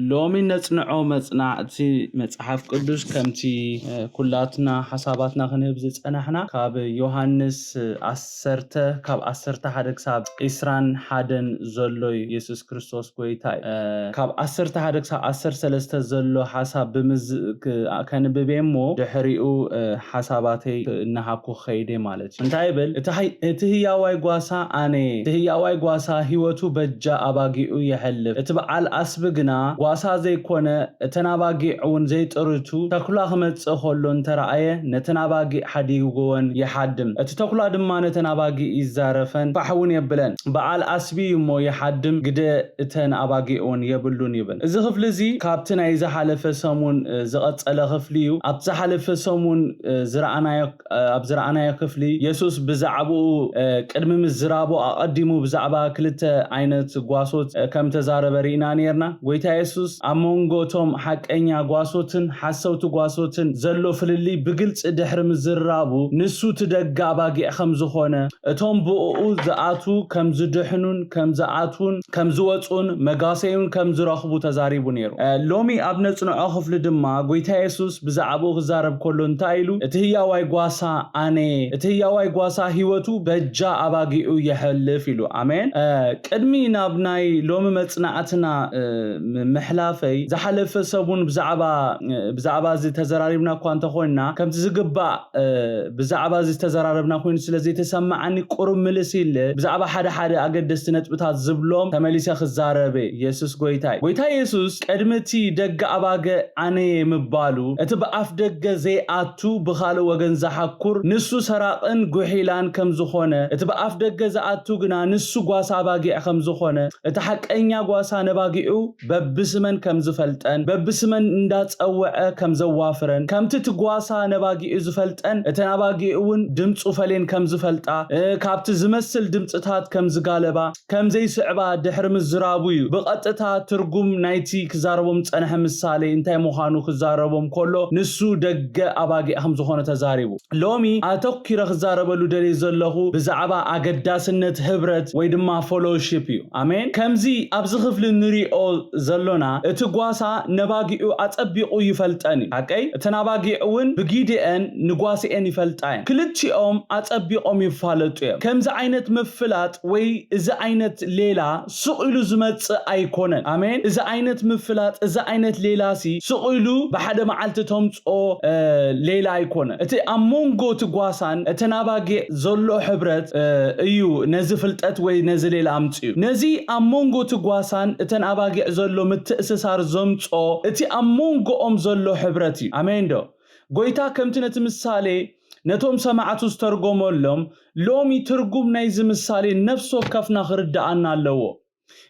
ሎሚ ነጽንዖ መጽናዕቲ መጽሓፍ ቅዱስ ከምቲ ኩላትና ሓሳባትና ክንህብ ዝጸናሕና ካብ ዮሃንስ ዓሰርተ ካብ ዓሰርተ ሓደ ክሳብ ዕስራን ሓደን ዘሎ እዩ። የሱስ ክርስቶስ ጎይታ እዩ። ካብ ዓሰርተ ሓደ ክሳብ ዓሰርተ ሰለስተ ዘሎ ሓሳብ ከንብብ እየ እሞ ድሕሪኡ ሓሳባተይ እናሃብኩ ክኸይድ እየ ማለት እዩ። እንታይ ይብል? እቲ ህያዋይ ጓሳ ኣነ እየ። እቲ ህያዋይ ጓሳ ህይወቱ በጃ ኣባጊዑ የሕልፍ። እቲ በዓል ዓስቢ ግና ጓሳ ዘይኮነ እተን ኣባጊዕ እውን ዘይጥርቱ ተኩላ ክመጽእ ከሎ እንተረኣየ ነተን ኣባጊዕ ሓዲግወን ይሓድም። እቲ ተኩላ ድማ ነተን ኣባጊዕ ይዛረፈን ፋሕ እውን የብለን። በዓል ዓስቢ እዩ እሞ ይሓድም፣ ግደ እተን ኣባጊዕ እውን የብሉን ይብል። እዚ ክፍሊ እዚ ካብቲ ናይ ዝሓለፈ ሰሙን ዝቐጸለ ክፍሊ እዩ። ኣብቲ ዝሓለፈ ሰሙን ዝረኣናዮ ኣብ ዝረኣናዮ ክፍሊ የሱስ ብዛዕባኡ ቅድሚ ምዝራቡ ኣቐዲሙ ብዛዕባ ክልተ ዓይነት ጓሶት ከም ተዛረበ ርኢና ነርና። ጎይታ የሱስ ኣብ መንጎ እቶም ሓቀኛ ጓሶትን ሓሰውቲ ጓሶትን ዘሎ ፍልልይ ብግልጺ ድሕሪ ምዝራቡ ንሱ እቲ ደገ ኣባጊዕ ከም ዝኾነ እቶም ብእኡ ዝኣትዉ ከም ዝድሕኑን ከም ዝኣትዉን ከም ዝወፁን መጋሰዩን ከም ዝረኽቡ ተዛሪቡ ነይሩ። ሎሚ ኣብ ነጽንዖ ክፍሊ ድማ ጎይታ የሱስ ብዛዕባኡ ክዛረብ ከሎ እንታይ ኢሉ? እቲ ህያዋይ ጓሳ ኣነ፣ እቲ ህያዋይ ጓሳ ህይወቱ በጃ ኣባጊዑ የሕልፍ ኢሉ። ኣሜን። ቅድሚ ናብ ናይ ሎሚ መጽናዕትና ምሕላፈይ ዝሓለፈ ሰሙን ብዛዕባ ብዛዕባ እዚ ተዘራሪብና እኳ እንተኾንና ከምቲ ዝግባእ ብዛዕባ እዚ ዝተዘራረብና ኮይኑ ስለ ዘይተሰማዓኒ ቁሩብ ምልስ ኢለ ብዛዕባ ሓደ ሓደ ኣገደስቲ ነጥብታት ዝብሎም ተመሊሰ ክዛረበ። የሱስ ጎይታይ ጎይታ የሱስ ቅድሚ እቲ ደገ ኣባገ ኣነየ ምባሉ እቲ ብኣፍ ደገ ዘይኣቱ ብኻልእ ወገን ዝሓኩር ንሱ ሰራቕን ጉሒላን ከም ዝኾነ እቲ ብኣፍ ደገ ዝኣቱ ግና ንሱ ጓሳ ኣባጊዕ ከም ዝኾነ እቲ ሓቀኛ ጓሳ ነባጊዑ በብስመን ከም ዝፈልጠን በብስመን እንዳጸወዐ ከም ዘዋፍረን ከምቲ እቲ ጓሳ ነባጊዑ ዝፈልጠን እተን ኣባጊዕ እውን ድምፁ ፈሌን ከም ዝፈልጣ ካብቲ ዝመስል ድምፅታት ከም ዝጋለባ ከም ዘይስዕባ ድሕሪ ምዝራቡ እዩ ብቐጥታ ትርጉም ናይቲ ክዛረቦም ዝጸንሐ ምሳሌ እንታይ ምዃኑ ክዛረቦም ከሎ ንሱ ደገ ኣባጊዕ ከም ዝኾነ ተዛሪቡ። ሎሚ ኣተኪረ ክዛረበሉ ደልየ ዘለኹ ብዛዕባ ኣገዳስነት ህብረት ወይ ድማ ፎሎሺፕ እዩ። ኣሜን። ከምዚ ኣብዚ ክፍሊ ንሪኦ ዘሎና እቲ ጓሳ ነባጊዑ ኣጸቢቑ ይፈልጠን እዩ። ሓቀይ እተን ኣባጊዕ እውን ብጊዲአን ንጓስኤን ይፈልጣ እየን። ክልቲኦም ኣጸቢቖም ይፋለጡ እዮም። ከምዚ ዓይነት ምፍላጥ ወይ እዚ ዓይነት ሌላ ስቕ ኢሉ ዝመጽእ ኣይኮነን። ኣሜን። እዚ ዓይነት ምፍላጥ እዚ ዓይነት ሌላሲ ስቕ ኢሉ ብሓደ መዓልቲ ተምጽኦ ሌላ ኣይኮነ። እቲ ኣብ መንጎ እቲ ጓሳን እተን ኣባጊዕ ዘሎ ሕብረት እዩ ነዚ ፍልጠት ወይ ነዚ ሌላ ኣምጽኡ። ነዚ ኣብ መንጎ እቲ ጓሳን እተን ኣባጊዕ ዘሎ ምትእስሳር ዘምጽኦ እቲ ኣብ መንጎኦም ዘሎ ሕብረት እዩ። ኣሜን ዶ? ጎይታ ከምቲ ነቲ ምሳሌ ነቶም ሰማዕቱ ዝተርጎመሎም ሎሚ ትርጉም ናይዚ ምሳሌ ነፍሲ ወከፍና ክርድኣና ኣለዎ።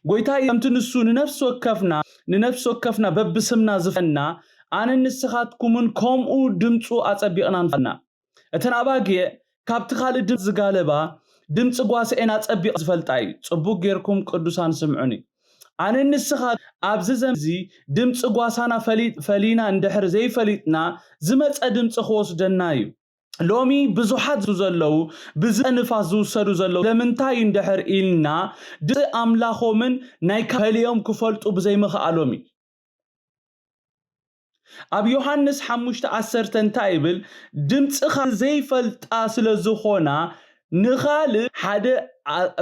ጎይታ ከምቲ ንሱ ንነፍሲ ወከፍና ንነፍሲ ወከፍና በብስምና ዝፈና ኣነ ንስኻትኩምን ከምኡ ድምፁ ኣጸቢቕና ንፈና። እተን ኣባጊዕ ካብቲ ካልእ ድምፂ ዝጋለባ ድምፂ ጓስኤን ኣጸቢቕ ዝፈልጣ እዩ። ጽቡቅ ጌርኩም ቅዱሳን ስምዑኒ። ኣነ ንስኻ ኣብዚ ዘምዚ ድምፂ ጓሳና ፈሊና እንድሕር ዘይፈሊጥና ዝመፀ ድምፂ ክወስደና እዩ። ሎሚ ብዙሓት ዘለዉ ብዝንፋስ ዝውሰዱ ዘለዉ ስለምንታይ እንድሕር ኢልና ድምፂ ኣምላኾምን ናይ ፈልዮም ክፈልጡ ብዘይምኽኣሎም እዩ። ኣብ ዮሃንስ ሓሙሽተ ዓሰርተ እንታይ ይብል? ድምፅኻ ዘይፈልጣ ስለ ዝኾና ንኻልእ ሓደ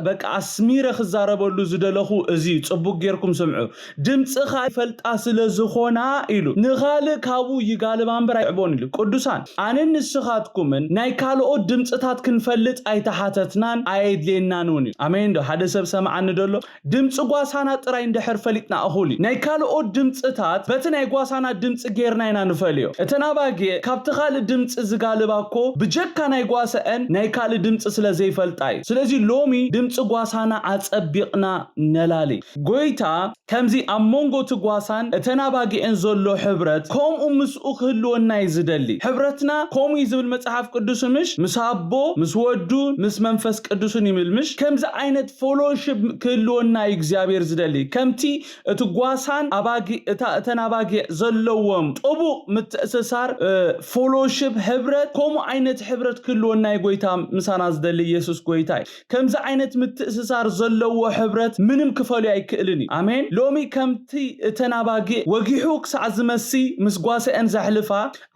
በቃ ኣስሚረ ክዛረበሉ ዝደለኹ እዚ እዩ። ፅቡቅ ጌርኩም ስምዑ። ድምፅኻ ይፈልጣ ስለ ዝኾና ኢሉ ንኻልእ ካብኡ ይጋልባ እምበር ኣይዕቦን ኢሉ። ቅዱሳን ኣነ ንስኻትኩምን ናይ ካልኦት ድምፅታት ክንፈልጥ ኣይተሓተትናን ኣየድልየናን እውን እዩ። ኣሜን ዶ? ሓደ ሰብ ሰምዓኒ ደሎ ድምፂ ጓሳና ጥራይ እንድሕር ፈሊጥና እኹል እዩ። ናይ ካልኦት ድምፅታት በቲ ናይ ጓሳና ድምፂ ጌርና ኢና ንፈልዮ። እተን ኣባጊዕ ካብቲ ካልእ ድምፂ ዝጋልባ እኮ ብጀካ ናይ ጓሰአን ናይ ካልእ ድምፂ ስለ ዘይፈልጣ እዩ። ስለዚ ሎሚ ድምፂ ጓሳና ኣፀቢቕና ነላሊ። ጎይታ ከምዚ ኣብ መንጎ እቲ ጓሳን እተን ኣባጊዕን ዘሎ ሕብረት ከምኡ ምስኡ ክህልወና እዩ ዝደሊ። ሕብረትና ከምኡ እዩ ዝብል መፅሓፍ ቅዱስ ምሽ ምስ ኣቦ ምስ ወዱ ምስ መንፈስ ቅዱስን ይብል ምሽ ከምዚ ዓይነት ፎሎሽፕ ክህልወና እዩ እግዚኣብሔር ዝደሊ። ከምቲ እቲ ጓሳን እተን ኣባጊዕ ዘለዎም ጥቡቕ ምትእስሳር ፎሎሽፕ ሕብረት ከምኡ ዓይነት ሕብረት ክህልወና እዩ ጎይታ ምሳና ዝደሊ። ኢየሱስ ጎይታ እዩ። ከምዚ ዓይነት ምትእስሳር ዘለዎ ሕብረት ምንም ክፈልዮ ኣይክእልን እዩ። ኣሜን። ሎሚ ከምቲ እተን ኣባጊዕ ወጊሑ ክሳዕ ዝመሲ ምስ ጓሰአን ዘሕልፋ፣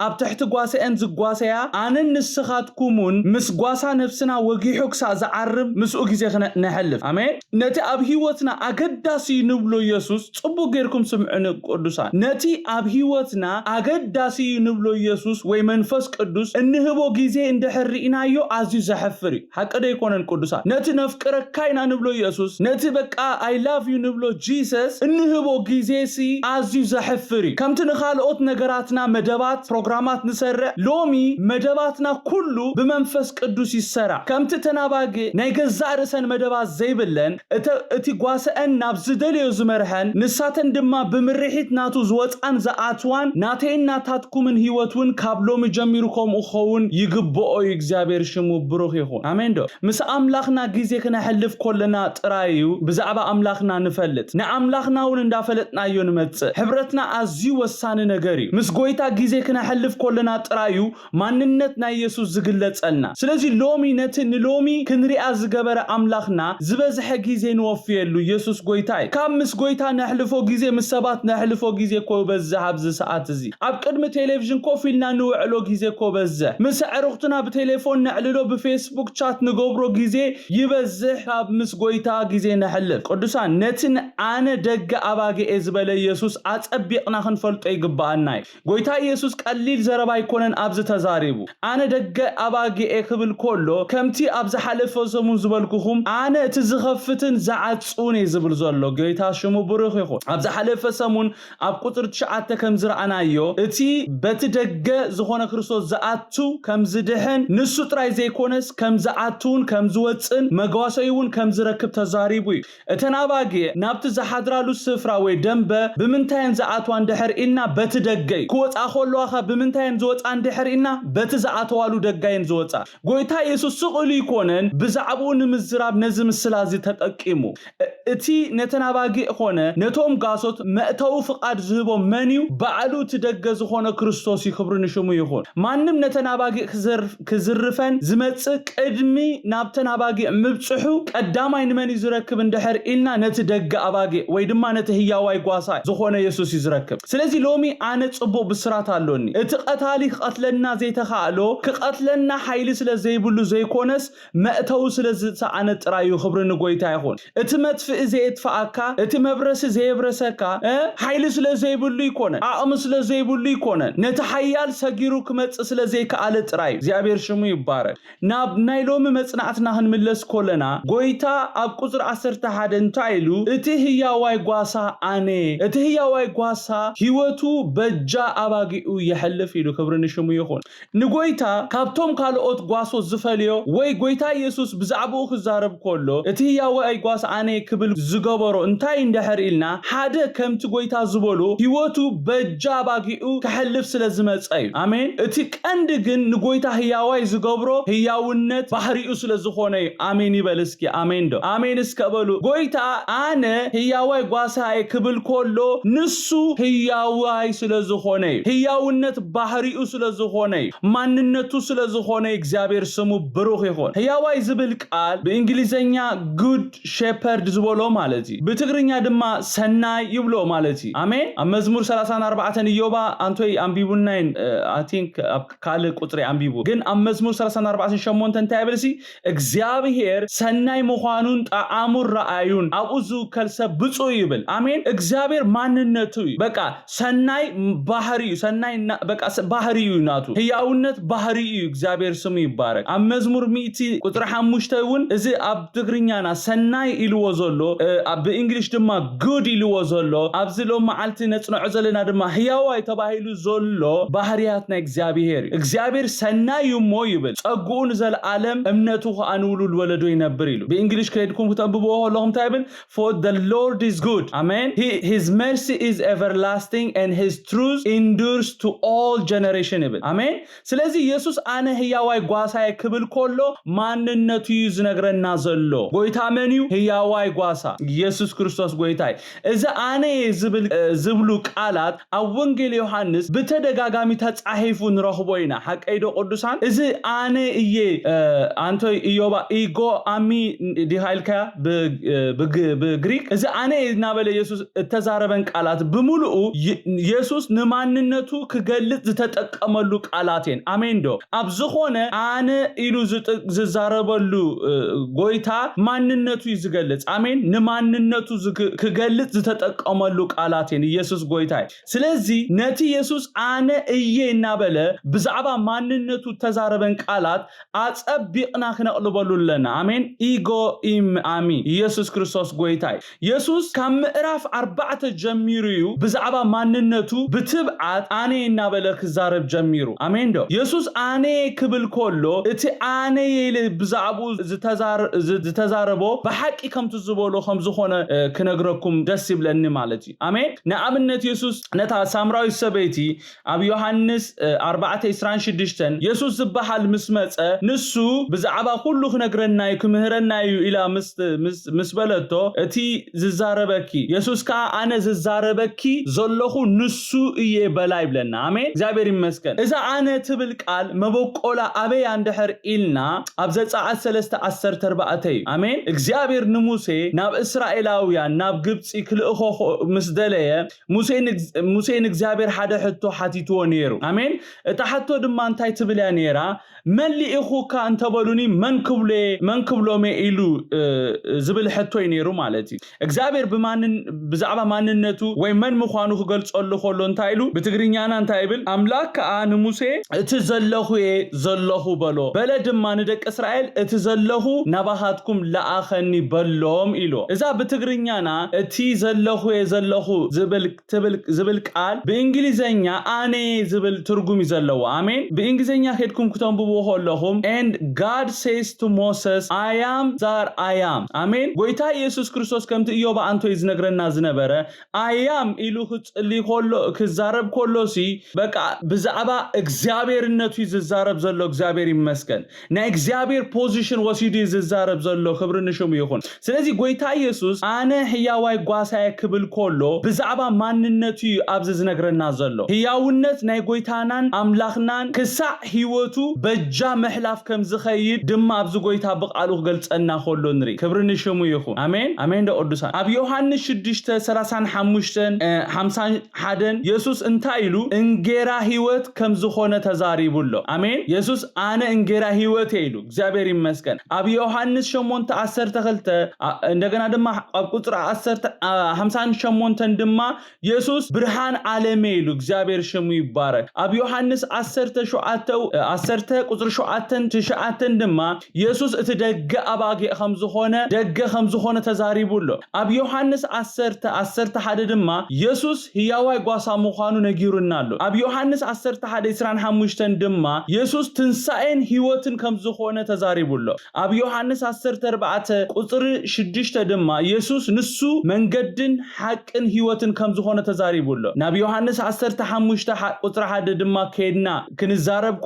ኣብ ትሕቲ ጓሰአን ዝጓሰያ፣ ኣነን ንስኻትኩምን ምስ ጓሳ ነፍስና ወጊሑ ክሳዕ ዝዓርብ ምስኡ ግዜ ክነ- ነሕልፍ። ኣሜን። ነቲ ኣብ ህይወትና ኣገዳሲ እዩ ንብሎ ኢየሱስ ጽቡቅ ጌርኩም ስምዑኒ ቅዱሳን። ነቲ ኣብ ህይወትና ኣገዳሲ እዩ ንብሎ ኢየሱስ ወይ መንፈስ ቅዱስ እንህቦ ግዜ እንድሕር ርኢናዮ ኣዝዩ ዘሕፍር እዩ። ሓቂ ዶ ኣይኮነን ቅዱሳን? ነቲ ነፍቅረካ ኢና ንብሎ ኢየሱስ፣ ነቲ በቃ I love you ንብሎ ጂሰስ እንህቦ ግዜ ሲ ኣዝዩ ዘሕፍር እዩ። ከምቲ ንኻልኦት ነገራትና መደባት፣ ፕሮግራማት ንሰርዕ፣ ሎሚ መደባትና ኩሉ ብመንፈስ ቅዱስ ይሰራ። ከምቲ ተናባጊ ናይ ገዛእ ርእሰን መደባት ዘይብለን፣ እተ- እቲ ጓሰአን ናብ ዝደልዮ ዝመርሐን፣ ንሳተን ድማ ብምርሒት ናቱ ዝወፃን ዝኣትዋን፣ ናተይን ናታትኩምን ህይወት እውን ካብ ሎሚ ጀሚሩ ከምኡ ክኸውን ይግብኦ እዩ። እግዚኣብሔር ሽሙ ብሩኽ ይኹን። ኣሜን ዶ? ምስ ኣምላኽና ግዜ ክነሕልፍ ኮለና ጥራይ እዩ ብዛዕባ ኣምላኽና ንፈልጥ። ንኣምላኽና እውን እንዳፈለጥናዮ ንመጽእ። ሕብረትና ኣዝዩ ወሳኒ ነገር እዩ። ምስ ጎይታ ግዜ ክነሕልፍ ኮለና ጥራይ እዩ ማንነት ናይ የሱስ ዝግለጸልና። ስለዚ ሎሚ ነቲ ንሎሚ ክንሪኣ ዝገበረ ኣምላኽና ዝበዝሐ ግዜ ንወፍየሉ። የሱስ ጎይታ እዩ። ካብ ምስ ጎይታ ነሕልፎ ግዜ ምስ ሰባት ነሕልፎ ግዜ እኮ ይበዝሕ። ኣብዚ ሰዓት እዚ ኣብ ቅድሚ ቴሌቪዥን ኮፍ ኢልና ንውዕሎ ግዜ እኮ በዝሕ። ምስ ኣዕሩኽትና ብቴሌፎን ነዕልሎ፣ ብፌስቡክ ቻት ንገብሮ ግዜ ይበዝሕ ካብ ምስ ጎይታ ግዜ ነሕልፍ። ቅዱሳን፣ ነቲ ኣነ ደገ ኣባግኤ ዝበለ የሱስ ኣጸቢቕና ክንፈልጦ ይግብኣና እዩ። ጎይታ ኢየሱስ ቀሊል ዘረባ ኣይኮነን ኣብዚ ተዛሪቡ። ኣነ ደገ ኣባጊኤ ክብል ከሎ፣ ከምቲ ኣብ ዝሓለፈ ሰሙን ዝበልኩኹም፣ ኣነ እቲ ዝኸፍትን ዝዓጽውን እየ ዝብል ዘሎ። ጎይታ ሽሙ ብሩኽ ይኹን። ኣብ ዝሓለፈ ሰሙን ኣብ ቁጽሪ ትሽዓተ ከም ዝረኣናዮ፣ እቲ በቲ ደገ ዝኾነ ክርስቶስ ዝኣቱ ከም ዝድሕን፣ ንሱ ጥራይ ዘይኮነስ ከም ዝኣቱን ከም ዝወጽን፣ መጓሰዩ እውን ከም ዝረክብ ተዛሪቡ እዩ። እተን ኣባጊዕ ናብቲ ዝሓድራሉ ስፍራ ወይ ደንበ ብምንታይ እየን ዝኣትዋ እንድሕር ኢልና፣ በቲ ደገ እዩ። ክወጻ ከለዋ ኸ ብምንታይ እየን ዝወጻ እንድሕር ኢልና፣ በቲ ዝኣተዋሉ ደጋ እየን ዝወጻ። ጎይታ የሱስ ስቕ ኢሉ ኣይኮነን ብዛዕባኡ ንምዝራብ ነዚ ምስላ እዚ ተጠቂሙ። እ- እቲ ነተን ኣባጊዕ ኾነ ነቶም ጋሶት መእተዊ ፍቓድ ዝህቦም መን እዩ? ባዕሉ እቲ ደገ ዝኾነ ክርስቶስ እዩ። ክብሪ ንሽሙ ይኹን። ማንም ነተን ኣባጊዕ ክዘርፍ ክዝርፈን ዝመጽእ ቅድሚ ናብተን ኣባጊዕ ምብጽሑ ቀዳማይ ንመን እዩ ዝረክብ እንድሕር ኢልና፣ ነቲ ደገ ኣባጊዕ ወይ ድማ ነቲ ህያዋይ ጓሳ ዝኾነ የሱስ እዩ ዝረክብ። ስለዚ ሎሚ ኣነ ጽቡቕ ብስራት ኣሎኒ። እቲ ቀታሊ ክቐትለና ዘይተኻእሎ፣ ክቐትለና ሓይሊ ስለ ዘይብሉ ዘይኮነስ፣ መእተዊ ስለ ዝሰኣነ ጥራይ እዩ። ክብሪ ንጎይታ ይኹን። እቲ መጥፍኢ ዘየጥፍኣካ፣ እቲ መብረሲ ዘየብረሰካ፣ እ፣ ሓይሊ ስለ ዘይብሉ ይኮነን፣ ዓቕሚ ስለ ዘይብሉ ይኮነን፣ ነቲ ሓያል ሰጊሩ ክመጽእ ስለ ዘይከኣለ ጥራይ እዩ። እግዚኣብሔር ሽሙ ይባረክ። ናብ ናይ ሎሚ መጽናዕትና ክንምለስ ኮለና፣ ጎይታ ኣብ ቁጽሪ ዓሰርተ ሓደ እንታይ ኢሉ? "እቲ ህያዋይ ጓሳ ኣነ፣ እቲ ህያዋይ ጓሳ ህይወቱ በጃ ኣባጊኡ የሕልፍ" ኢሉ። ክብሪ ንሽሙ ይኹን። ንጎይታ ካብቶም ካልኦት ጓሶት ዝፈልዮ ወይ ጎይታ ኢየሱስ ብዛዕባኡ ክዛረብ ከሎ፣ "እቲ ህያዋይ ጓሳ ኣነ" ክብል ዝገበሮ እንታይ እንድሕር ኢልና፣ ሓደ ከምቲ ጎይታ ዝበሎ ህይወቱ በጃ ኣባጊኡ ከሕልፍ ስለ ዝመጸ እዩ። ኣሜን። እቲ ቀንዲ ግን ንጎይታ ህያዋይ ዝገብሮ ህያውነት ባህሪኡ ስለ ዝኾነ እዩ። ኣሜን ይበል እስኪ። ኣሜን ዶ? ኣሜን እስከ በሉ። ጎይታ "ኣነ ህያዋይ ጓሳየ" ክብል ከሎ፣ ንሱ ህያዋይ ስለ ዝኾነ እዩ። ህያውነት ባህሪኡ ስለ ዝኾነ እዩ። ማንነቱ ስለ ዝኾነ እዩ። እግዚኣብሔር ስሙ ብሩኽ ይኹን። ህያዋይ ዝብል ቃል ብእንግሊዘኛ ጉድ ሼፐርድ ዝበሎ ማለት እዩ። ብትግርኛ ድማ ሰናይ ይብሎ ማለት እዩ። ኣሜን። ኣብ መዝሙር ሰላሳን ኣርባዕተን፣ ኢዮባ ኣንቶይ ኣንቢቡናይን፣ እ፣ I think ኣብ ካልእ ቁጽሪ ኣንቢቡ። ግን ኣብ መዝሙር ሰላሳን ኣርባዕተን ሸሞንተ እንታይ ይብል ሲ? "እግዚኣብሔር ሰናይ ምዃኑን ጣዕሙን ረኣዩን፣ ኣብኡ ዝውከል ሰብ ብፁዕ" ይብል። ኣሜን። እግዚኣብሔር ማንነቱ እዩ። በቃ ሰናይ ባህሪ እዩ። ሰናይ ና-፣ በቃ ስ-፣ ባህሪ እዩ ናቱ። ህያውነት ባህሪ እዩ። እግዚኣብሔር ስሙ ይባረክ። ኣብ መዝሙር ሚእቲ ቁጽሪ ሓሙሽተ እውን እዚ ኣብ ትግርኛና ሰናይ ኢልዎ ዘሎ፣ እ፣ ኣብ ብእንግሊሽ ድማ ጉድ ኢልዎ ዘሎ፣ ኣብዚ ሎም መዓልቲ ነጽንዖ ዘለና ድማ ህያዋይ ተባሂሉ ዘሎ ባህርያት ናይ እግዚኣብሔር እዩ። እግዚኣብሔር ሰናይ እዩ እሞ ይብል፣ "ጸግኡ ንዘለዓለም፣ እምነቱ ኸኣ ንውሉድ ወለዶ ይነብር" ኢሉ። ብእንግሊሽ ከይድኩም ክተንብብዎ ከለኹም እንታይ ይብል? "For the Lord is good." ኣሜን። "He, his mercy is everlasting and his truth endures to all generation" ይብል። ኣሜን። ስለዚ የሱስ "ኣነ ህያዋይ ጓሳየ" ክብል ከሎ ማንነቱ እዩ ዝነግረና ዘሎ። ጎይታ መን እዩ? ህያዋይ ጓሳ። የሱስ ክርስቶስ ጎይታ እዩ። እዚ "ኣነ" ዝብል፣ እ፣ ዝብሉ ቃላት ኣብ ወንጌል ዮሃንስ ብተደጋጋሚ ተጻሒፉ ንረኽቦ ኢና። ሓቀይ ዶ ቅዱሳን? እዚ "ኣነ እየ", እ፣ ኣንቶይ ኢዮባ ኢጎ ኣሚ ዲሃ ኢልካያ ብግሪክ። እዚ ኣነ እናበለ የሱስ እተዛረበን ቃላት ብምሉኡ የሱስ ንማንነቱ ክገልጽ ዝተጠቀመሉ ቃላት እየን። ኣሜን ዶ? ኣብ ዝኾነ ኣነ ኢሉ ዝዛረበሉ ጎይታ ማንነቱ እዩ ዝገልጽ። ኣሜን። ንማንነቱ ክገልጽ ዝተጠቀመሉ ቃላት እየን። ኢየሱስ ጎይታ እዩ። ስለዚ ነቲ የሱስ ኣነ እየ እናበለ ብዛዕባ ማንነቱ እተዛረበን ቃላት ኣጸቢቕና ክነቕልበሉ ኣለና። ኣሜን። ኢጎ ኢም ኣሚ ኢየሱስ ክርስቶስ ጎይታ እዩ። የሱስ ካብ ምዕራፍ ኣርባዕተ ጀሚሩ እዩ ብዛዕባ ማንነቱ ብትብዓት ኣነ እናበለ ክዛረብ ጀሚሩ። ኣሜን ዶ? የሱስ ኣነ ክብል ከሎ እቲ ኣነ ኢለ ብዛዕባኡ ዝተዛረቦ ብሓቂ ከምቲ ዝበሎ ከም ዝኾነ ክነግረኩም ደስ ይብለኒ ማለት እዩ። ኣሜን። ንኣብነት የሱስ ነታ ሳምራዊት ሰበይቲ ኣብ ዮሃንስ ኣርባዕተ ዕስራን ሽዱሽተን የሱስ ዝበሃል ምስ መጸ ንሱ ብዛዕባ ኩሉ ክነግረና እዩ ክምህረና እዩ ኢላ ምስ በለቶ እቲ ዝዛረበኪ የሱስ ከኣ ኣነ ዝዛረበኪ ዘለኹ ንሱ እየ በላ ይብለና። ኣሜን። እግዚኣብሔር ይመስገን። እዛ ኣነ ትብል ቃል መበቆላ ኣበያ እንድሕር ኢልና ኣብ ዘጸኣት ሰለስተ ዓሰርተ ኣርባዕተ እዩ። ኣሜን። እግዚኣብሔር ንሙሴ ናብ እስራኤላውያን ናብ ግብፂ ክልእኾ ምስ ደለየ ሙሴ ንእግዚኣብሔር ሓደ ሕቶ ሓቲትዎ ነይሩ። ኣሜን። እታ ሕቶ ድማ እንታይ ትብል እያ ነይራ? መን ልኢኹካ እንተበሉኒ መን ክብሎ መን ክብሎሜ ኢሉ ዝብል ሕቶ እዩ ነይሩ ማለት እዩ። እግዚኣብሔር ብዛዕባ ማንነቱ ወይ መን ምዃኑ ክገልጸሉ ከሎ እንታይ ኢሉ? ብትግርኛና እንታይ ይብል? ኣምላክ ከዓ ንሙሴ እቲ ዘለኹ እየ ዘለኹ በሎ። በለ ድማ ንደቂ እስራኤል እቲ ዘለኹ ናባኻትኩም ለኣኸኒ በሎም ኢሉ። እዛ ብትግርኛና እቲ ዘለኹ እየ ዘለኹ ዝብል ቃል ብእንግሊዘኛ ኣነ ዝብል ትርጉም እዩ ዘለዎ። ኣሜን። ብእንግሊዘኛ ከድኩም ክተንብቡ ከለኹም and God says to Moses I am that I am። ኣሜን። ጎይታ ኢየሱስ ክርስቶስ ከምቲ እዮብ ኣንቶይ ዝነግረና ዝነበረ ኣያም ኢሉ ክጽሊ ከሎ ክዛረብ ከሎ ሲ በቃ ብዛዕባ እግዚኣብሔርነቱ እዩ ዝዛረብ ዘሎ። እግዚኣብሔር ይመስገን። ናይ እግዚኣብሔር ፖዚሽን ወሲዱ እዩ ዝዛረብ ዘሎ። ክብሪ ንሽሙ ይኹን። ስለዚ ጎይታ ኢየሱስ ኣነ ህያዋይ ጓሳየ ክብል ከሎ ብዛዕባ ማንነቱ እዩ ኣብዚ ዝነግረና ዘሎ። ህያውነት ናይ ጎይታናን ኣምላኽናን ክሳዕ ህይወቱ በጃ ምሕላፍ ከም ዝኸይድ ድማ ኣብዚ ጎይታ ብቃሉ ክገልጸና ከሎ ንርኢ። ክብሪ ንሽሙ ይኹን። ኣሜን ኣሜን። ዶ ቅዱሳን ኣብ ዮሃንስ ሽዱሽተ ሰላሳን ሓሙሽተን ሓምሳን ሓደን የሱስ እንታይ ኢሉ እንጌራ ህይወት ከም ዝኾነ ተዛሪቡ ኣሎ። ኣሜን። የሱስ ኣነ እንጌራ ህይወት እየ ኢሉ። እግዚኣብሔር ይመስገን። ኣብ ዮሃንስ ሸሞንተ ዓሰርተ ክልተ እንደገና ድማ ኣብ ቁፅሪ ዓሰርተ ሓምሳን ሸሞንተን ድማ የሱስ ብርሃን ዓለም እየ ኢሉ። እግዚኣብሔር ሽሙ ይባረክ። ኣብ ዮሃንስ ዓሰርተ ሸውዓተ ዓሰርተ ቁፅሪ ሸውዓተን ትሽዓተን ድማ የሱስ እቲ ደገ ኣባጊዕ ከም ዝኾነ ደገ ከም ዝኾነ ተዛሪቡ ኣሎ። ኣብ ዮሃንስ ዓሰርተ ዓሰርተ ሓደ ድማ የሱስ ህያዋይ ጓሳ ምዃኑ ነጊሩና ኣሎ። ኣብ ዮሃንስ ዓሰርተ ሓደ ዕስራን ሓሙሽተን ድማ የሱስ ትንሳኤን ህይወትን ከም ዝኾነ ተዛሪቡ ኣሎ። ኣብ ዮሃንስ ዓሰርተ ኣርባዕተ ቁፅሪ ሽዱሽተ ድማ የሱስ ንሱ መንገድን ሓቅን ህይወትን ከም ዝኾነ ተዛሪቡ ኣሎ። ናብ ዮሃንስ ዓሰርተ ሓሙሽተ ቁፅሪ ሓደ ድማ ከይድና ክንዛረብ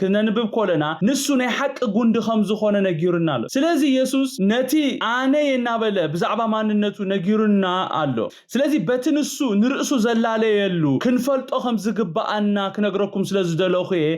ክነንብብ ኮለና ንሱ ናይ ሓቂ ጉንዲ ከም ዝኾነ ነጊሩና ኣሎ። ስለዚ የሱስ ነቲ ኣነ እናበለ ብዛዕባ ማንነቱ ነጊሩና ኣሎ። ስለዚ በቲ ንሱ ንርእሱ ዘላለየሉ ክንፈልጦ ከም ዝግብኣና ክነግረኩም ስለ ዝደለኹ እየ።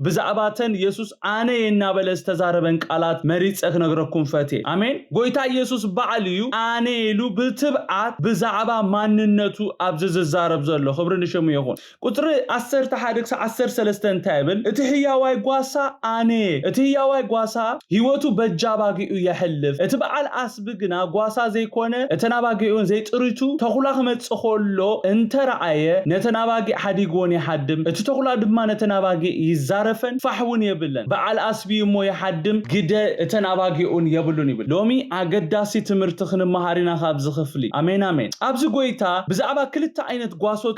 ብዛዕባተን የሱስ ኣነ እየ እናበለ ዝተዛረበን ቃላት መሪጸ ክነግረኩም ፈትየ። ኣሜን። ጎይታ ኢየሱስ ባዕሉ እዩ ኣነ ኢሉ ብትብዓት ብዛዕባ ማንነቱ ኣብዚ ዝዛረብ ዘሎ። ክብሪ ንሽሙ ይኹን። ቁፅሪ ዓሰርተ ሓደ ክሳብ ዓሰርተ ሰለስተ እንታይ ይብል? እቲ ህያዋይ ጓሳ ኣነ እየ። እቲ ህያዋይ ጓሳ ህይወቱ በጃ ኣባጊኡ የሕልፍ። እቲ በዓል ኣስቢ ግና ጓሳ ዘይኮነ እተን ኣባጊኡን ዘይጥሪቱ ተኹላ ክመጽእ ከሎ እንተረኣየ ነተን ኣባጊዕ ሓዲግዎን ይሃድም። እቲ ተኹላ ድማ ነተን ኣባጊዕ ይዛረፈን ፋሕ እውን የብለን። በዓል ኣስቢ እሞ ይሃድም፣ ግደ እተን ኣባጊኡን የብሉን ይብል። ሎሚ ኣገዳሲ ትምህርቲ ክንመሃር ኢና ካብዚ ክፍሊ። ኣሜን ኣሜን። ኣብዚ ጎይታ ብዛዕባ ክልተ ዓይነት ጓሶት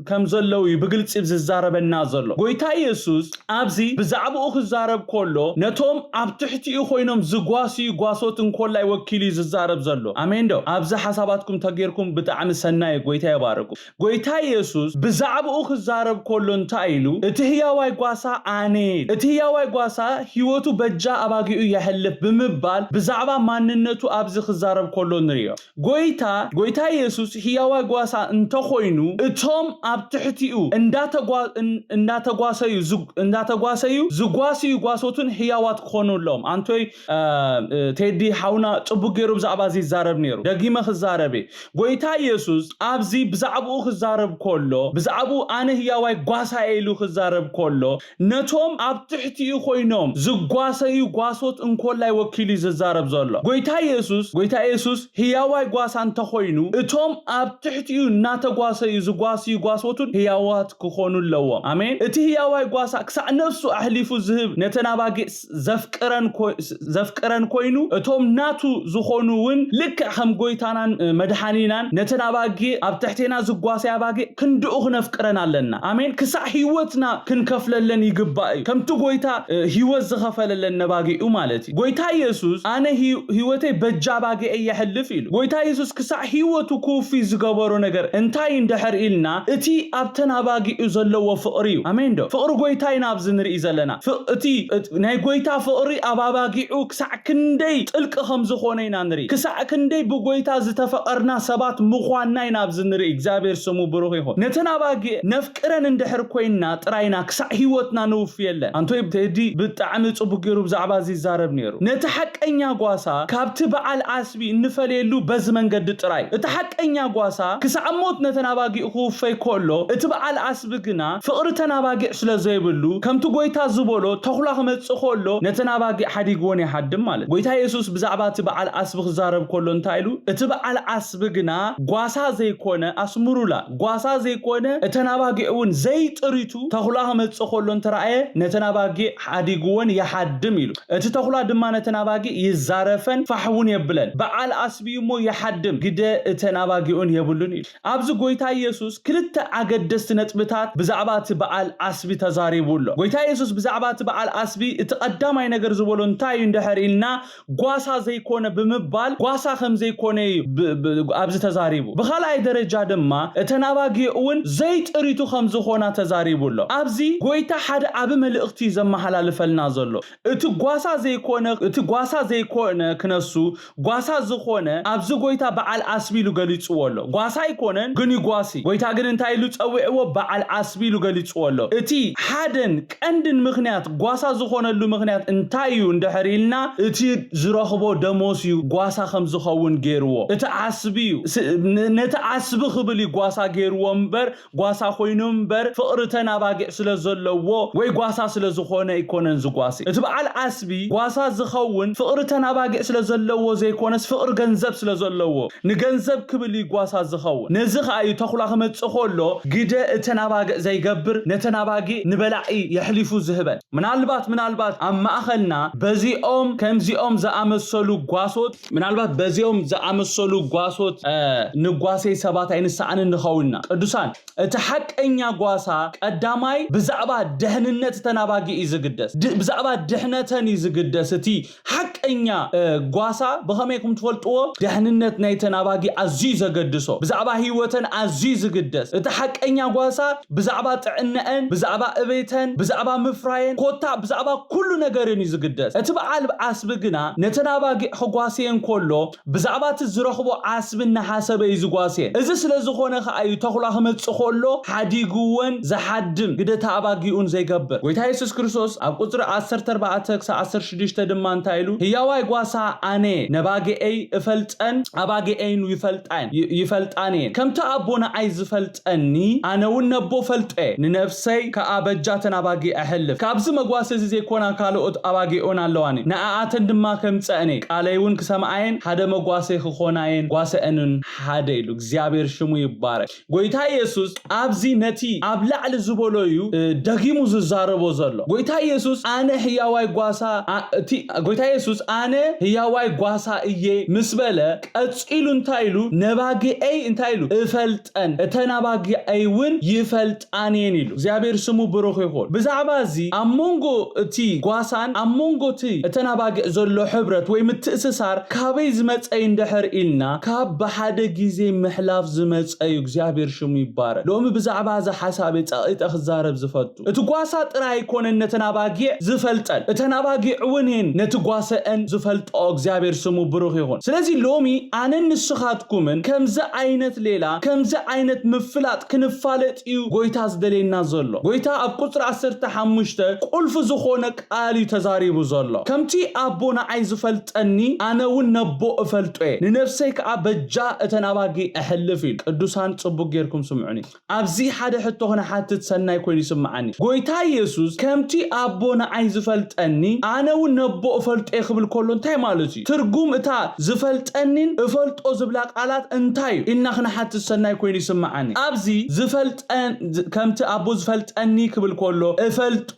ከም ዘለዉ እዩ ብግልጺ ዝዛረበና ዘሎ። ጎይታ ኢየሱስ ኣብዚ ብዛዕባኡ ክዛረብ ከሎ ነቶም ኣብ ትሕቲኡ ኮይኖም ዝጓስዩ ጓሶት እንኮላይ ወኪሉ እዩ ዝዛረብ ዘሎ። ኣሜን ዶ? ኣብዚ ሓሳባትኩም ተጌርኩም ብጣዕሚ ሰናይ። ጎይታ ይባርኩም። ጎይታ ኢየሱስ ብዛዕባኡ ክዛረብ ከሎ እንታይ ኢሉ? እቲ ህያዋይ ጓሳ ኣነ ኢሉ። እቲ ህያዋይ ጓሳ ህይወቱ በጃ ኣባጊኡ የሕልፍ ብምባል ብዛዕባ ማንነቱ ኣብዚ ክዛረብ ከሎ ንርእዮ። ጎይታ ጎይታ ኢየሱስ ህያዋይ ጓሳ እንተኾይኑ እቶም ኣብ ትሕቲኡ እንዳተጓሰዩ እንዳተጓሰዩ ዝጓስዩ ጓሶትን ህያዋት ክኾኑ ኣለዎም። ኣንቶ ቴዲ ሓውና ጽቡቅ ገይሩ ብዛዕባ እዚ ይዛረብ ነይሩ። ደጊመ ክዛረብ እየ። ጎይታ ኢየሱስ ኣብዚ ብዛዕባኡ ክዛረብ ከሎ፣ ብዛዕባኡ ኣነ ህያዋይ ጓሳ እየ ኢሉ ክዛረብ ከሎ፣ ነቶም ኣብ ትሕቲኡ ኮይኖም ዝጓሰዩ ጓሶት እንኮላይ ወኪሉ እዩ ዝዛረብ ዘሎ። ጎይታ ኢየሱስ፣ ጎይታ ኢየሱስ ህያዋይ ጓሳ እንተኾይኑ፣ እቶም ኣብ ትሕቲኡ እናተጓሰዩ ዝጓስዩ ጓሶቱን ህያዋት ክኾኑ ኣለዎም። ኣሜን። እቲ ህያዋይ ጓሳ ክሳዕ ነፍሱ ኣሕሊፉ ዝህብ ነተን ኣባጊዕ ዘፍቅረን ኮ- ዘፍቅረን ኮይኑ፣ እቶም ናቱ ዝኾኑ እውን ልክዕ ከም ጎይታናን መድሓኒናን ነተን ኣባጊዕ ኣብ ትሕቴና ዝጓሰያ ኣባጊዕ ክንድኡ ክነፍቅረን ኣለና። ኣሜን። ክሳዕ ህይወትና ክንከፍለለን ይግባእ እዩ። ከምቲ ጎይታ ህይወት ዝኸፈለለን ነባጊዑ ማለት እዩ። ጎይታ ኢየሱስ ኣነ ህይወተይ በጃ ኣባጊዐይ የሕልፍ ኢሉ። ጎይታ ኢየሱስ ክሳዕ ህይወቱ ክውፊ ዝገበሮ ነገር እንታይ እንድሕር ኢልና፣ እቲ ኣብተን ኣባጊዑ ዘለዎ ፍቕሪ እዩ። ኣሜን ዶ? ፍቕሪ ጎይታ ኢና ኣብዚ ንርኢ ዘለና። እቲ ናይ ጎይታ ፍቕሪ ኣብ ኣባጊዑ ክሳዕ ክንደይ ጥልቂ ከም ዝኾነ ኢና ንርኢ። ክሳዕ ክንደይ ብጎይታ ዝተፈቐርና ሰባት ምዃንና ኢና ኣብዚ ንርኢ። እግዚኣብሔር ስሙ ብሩኽ ይኹን። ነተን ኣባጊዕ ነፍቅረን እንድሕር ኮይንና ጥራይና ክሳዕ ህይወትና ንውፍየለን። ኣንቶይ ቴዲ ብጣዕሚ ጽቡቅ ገይሩ ብዛዕባ እዚ ይዛረብ ነይሩ። ነቲ ሓቀኛ ጓሳ ካብቲ በዓል ዓስቢ እንፈለየሉ በዚ መንገዲ ጥራይ። እቲ ሓቀኛ ጓሳ ክሳዕ ሞት ነተን ኣባጊዕ ክውፈይ ከሎ፣ እቲ በዓል ዓስቢ ግና ፍቕሪ ተን ኣባጊዕ ስለ ዘይብሉ፣ ከምቲ ጎይታ ዝበሎ ተኹላ ክመጽእ ከሎ ነተን ኣባጊዕ ሓዲግዎን ይሓድም ማለት። ጎይታ የሱስ ብዛዕባ እቲ በዓል ዓስቢ ክዛረብ ከሎ እንታይ ኢሉ? እቲ በዓል ዓስቢ ግና ጓሳ ዘይኮነ፣ ኣስምሩላ፣ ጓሳ ዘይኮነ እተን ኣባጊዕ እውን ዘይጥሪቱ ተኹላ ክመጽእ ከሎ እንተረኣየ ነተን ኣባጊዕ ሓዲግዎን ይሓድም ኢሉ። እቲ ተኹላ ድማ ነተን ኣባጊዕ ይዛረፈን ፋሕ እውን የብለን። በዓል ኣስቢ እዩ እሞ ይሓድም፣ ግደ እተን ኣባጊዑን የብሉን ኢሉ። ኣብዚ ጎይታ ኢየሱስ ክልተ ኣገደስቲ ነጥብታት ብዛዕባ እቲ በዓል ዓስቢ ተዛሪቡ ኣሎ። ጎይታ ኢየሱስ ብዛዕባ እቲ በዓል ዓስቢ እቲ ቀዳማይ ነገር ዝበሎ እንታይ እዩ እንድሕር ኢልና፣ ጓሳ ዘይኮነ ብምባል ጓሳ ከም ዘይኮነ እዩ ብ- ብ- ኣብዚ ተዛሪቡ። ብኻልኣይ ደረጃ ድማ እተን ኣባጊዕ እውን ዘይጥሪቱ ከም ዝኾና ተዛሪቡ ኣሎ። ኣብዚ ጎይታ ሓደ ዓቢ መልእኽቲ እዩ ዘመሓላልፈልና ዘሎ። እቲ ጓሳ ዘይኮነ እቲ ጓሳ ዘይኮነ ክነሱ ጓሳ ዝኾነ ኣብዚ ጎይታ በዓል ዓስቢ ኢሉ ገሊጽዎ ኣሎ። ጓሳ ኣይኮነን ግን ይጓሲ። ጎይታ ግን እንታይ ኢሉ ጸዊዕዎ? በዓል ዓስቢ ኢሉ ገሊጽዎ ኣሎ። እቲ ሓደን ቀንድን ምኽንያት ጓሳ ዝኾነሉ ምኽንያት እንታይ እዩ እንድሕር ኢልና፣ እቲ ዝረኽቦ ደሞዝ እዩ ጓሳ ከም ዝኸውን ገይርዎ። እቲ ዓስቢ እዩ። ስ- ን- ነቲ ዓስቢ ክብል እዩ ጓሳ ገይርዎ እምበር ጓሳ ኮይኑ እምበር ፍቕሪ ተን ኣባጊዕ ስለ ዘለዎ ወይ ጓሳ ስለ ዝኾነ ኣይኮነን ዝጓሲ። እቲ በዓል ዓስቢ ጓሳ ዝኸውን ፍቕሪ ተን ኣባጊዕ ስለ ዘለዎ ዘይኮነስ ፍቕሪ ገንዘብ ስለ ዘለዎ ንገንዘብ ክብል እዩ ጓሳ ዝኸውን። ነዚ ከኣ እዩ ተኹላ ክመጽእ ከሎ ግደ እተን ኣባጊዕ ዘይገብር ነተን ኣባጊዕ ንበላዒ የሕሊፉ ዝህበን። ምናልባት ምናልባት ኣብ ማእኸልና በዚኦም ከምዚኦም ዝኣመሰሉ ጓሶት ምናልባት በዚኦም ዝኣመሰሉ ጓሶት ንጓሰይ ሰባት ኣይንሰኣንን ንኸውንና። ቅዱሳን እቲ ሓቀኛ ጓሳ ቀዳማይ ብዛዕባ ደሕንነት ተናባጊ እዩ ዝግደስ። ብዛዕባ ድሕነተን እዩ ዝግደስ። እቲ ሓቀኛ ጓሳ ብኸመይ ከም ትፈልጥዎ ደሕንነት ናይ ተናባጊ ኣዝዩ ዘገድሶ። ብዛዕባ ህይወተን ኣዝዩ ዝግደስ። እቲ ሓቀኛ ጓሳ ብዛዕባ ጥዕነአን፣ ብዛዕባ እቤተን፣ ብዛዕባ ምፍራየን፣ ኮታ ብዛዕባ ኩሉ ነገርን እዩ ዝግደስ። እቲ በዓል ዓስቢ ግና ነተናባጊ ክጓስየን ከሎ ብዛዕባ እቲ ዝረኽቦ ዓስቢ እናሓሰበ እዩ ዝጓስየን። እዚ ስለ ዝኾነ ከኣ እዩ ተኹላ ክመጽእ ከሎ ሓዲግወን ዝሓድም ግደታ ኣባጊኡን ዘይገብር። ጎይታ የሱስ ክርስቶስ ኣብ ቁጽሪ ዓሰርተ ኣርባዕተ ክሳብ ዓሰርተ ሽዱሽተ ድማ እንታይ ኢሉ? ህያዋይ ጓሳ ኣነ ነባጊዐይ እፈልጠን ኣባጊዐይን ይፈልጣን ይፈልጣን እየን። ከምቲ ኣቦ ንዓይ ዝፈልጠኒ ኣነ እውን ነቦ ፈልጦ እየ። ንነፍሰይ ከኣ በጃተን ኣባጊዕ ኣሕልፍ። ካብዚ መጓሰ እዚ ዘይኮና ካልኦት ኣባጊዑን ኣለዋኒ። ንኣኣተን ድማ ከምጸእን እየ። ቃለይ እውን ክሰምዓየን ሓደ መጓሰ ክኾናየን ጓሰአንን ሓደ ኢሉ። እግዚኣብሔር ሽሙ ይባረክ። ጎይታ ኢየሱስ ኣብዚ ነቲ ኣብ ላዕሊ ዝበሎ እዩ ደጊሙ ዝዛረቦ ዘሎ። ጎይታ ኢየሱስ ኣነ ህያዋይ ጓሳ እቲ ጎይታ ኢየሱስ ኣነ ህያዋይ ጓሳ እየ ምስ በለ ቀጺሉ እንታይ ኢሉ? ነባጊዐይ እንታይ ኢሉ? እፈልጠን እተን ኣባጊዐይ እውን ይፈልጣን እየን ኢሉ። እግዚኣብሔር ስሙ ብሩኽ ይኹን። ብዛዕባ እዚ ኣብ መንጎ እቲ ጓሳን ኣብ መንጎ እቲ እተን ኣባጊዕ ዘሎ ሕብረት ወይ ምትእስሳር ካበይ ዝመጸ እንድሕር ኢልና ካብ ብሓደ ግዜ ምሕላፍ ዝመጸ እዩ። እግዚኣብሔር ሽሙ ይባረክ። ሎሚ ብዛዕባ እዚ ሓሳብ ጸቒጠ ክዛረብ ዝፈቱ። እቲ ጓሳ ጥራይ ኣይኮነን ነተን ኣባጊዕ ዝፈልጠን፣ እተን ኣባጊዕ እውን እየን ነቲ ጓሰአን ዝፈልጥኦ። እግዚኣብሔር ስሙ ብሩኽ ይኹን። ስለዚ ሎሚ ኣነን ንስኻትኩምን ከምዚ ዓይነት ሌላ፣ ከምዚ ዓይነት ምፍላጥ ክንፋለጥ እዩ ጎይታ ዝደልየና ዘሎ። ጎይታ ኣብ ቁጽሪ ዓሰርተ ሓሙሽተ ቁልፊ ዝኾነ ቃል እዩ ተዛሪቡ ዘሎ። ከምቲ ኣቦ ንዓይ ዝፈልጠኒ ኣነ እውን ነቦ እፈልጦ እየ፣ ንነፍሰይ ከዓ በጃ እተን ኣባጊ እሕልፍ ኢሉ። ቅዱሳን ጽቡቅ ጌርኩም ስምዑኒ። ኣብዚ ሓደ ሕቶ ክነሓትት ሰናይ ኮይኑ ይስምዓኒ። ጎይታ የሱስ ከምቲ ኣቦ ንዓይ ዝፈልጠኒ ኣነ እውን ነቦ እፈልጦ እየ ክብል ከሎ እንታይ ማለት እዩ? ትርጉም እታ ዝፈልጠኒን እፈልጦ ዝብላ ቃላት እንታይ እዩ ኢልና ክነሓትት ሰናይ ኮይኑ ይስምዓኒ። ኣብዚ ዝፈልጠን ከምቲ ኣቦ ዝፈልጠኒ ክብል ከሎ እፈልጦ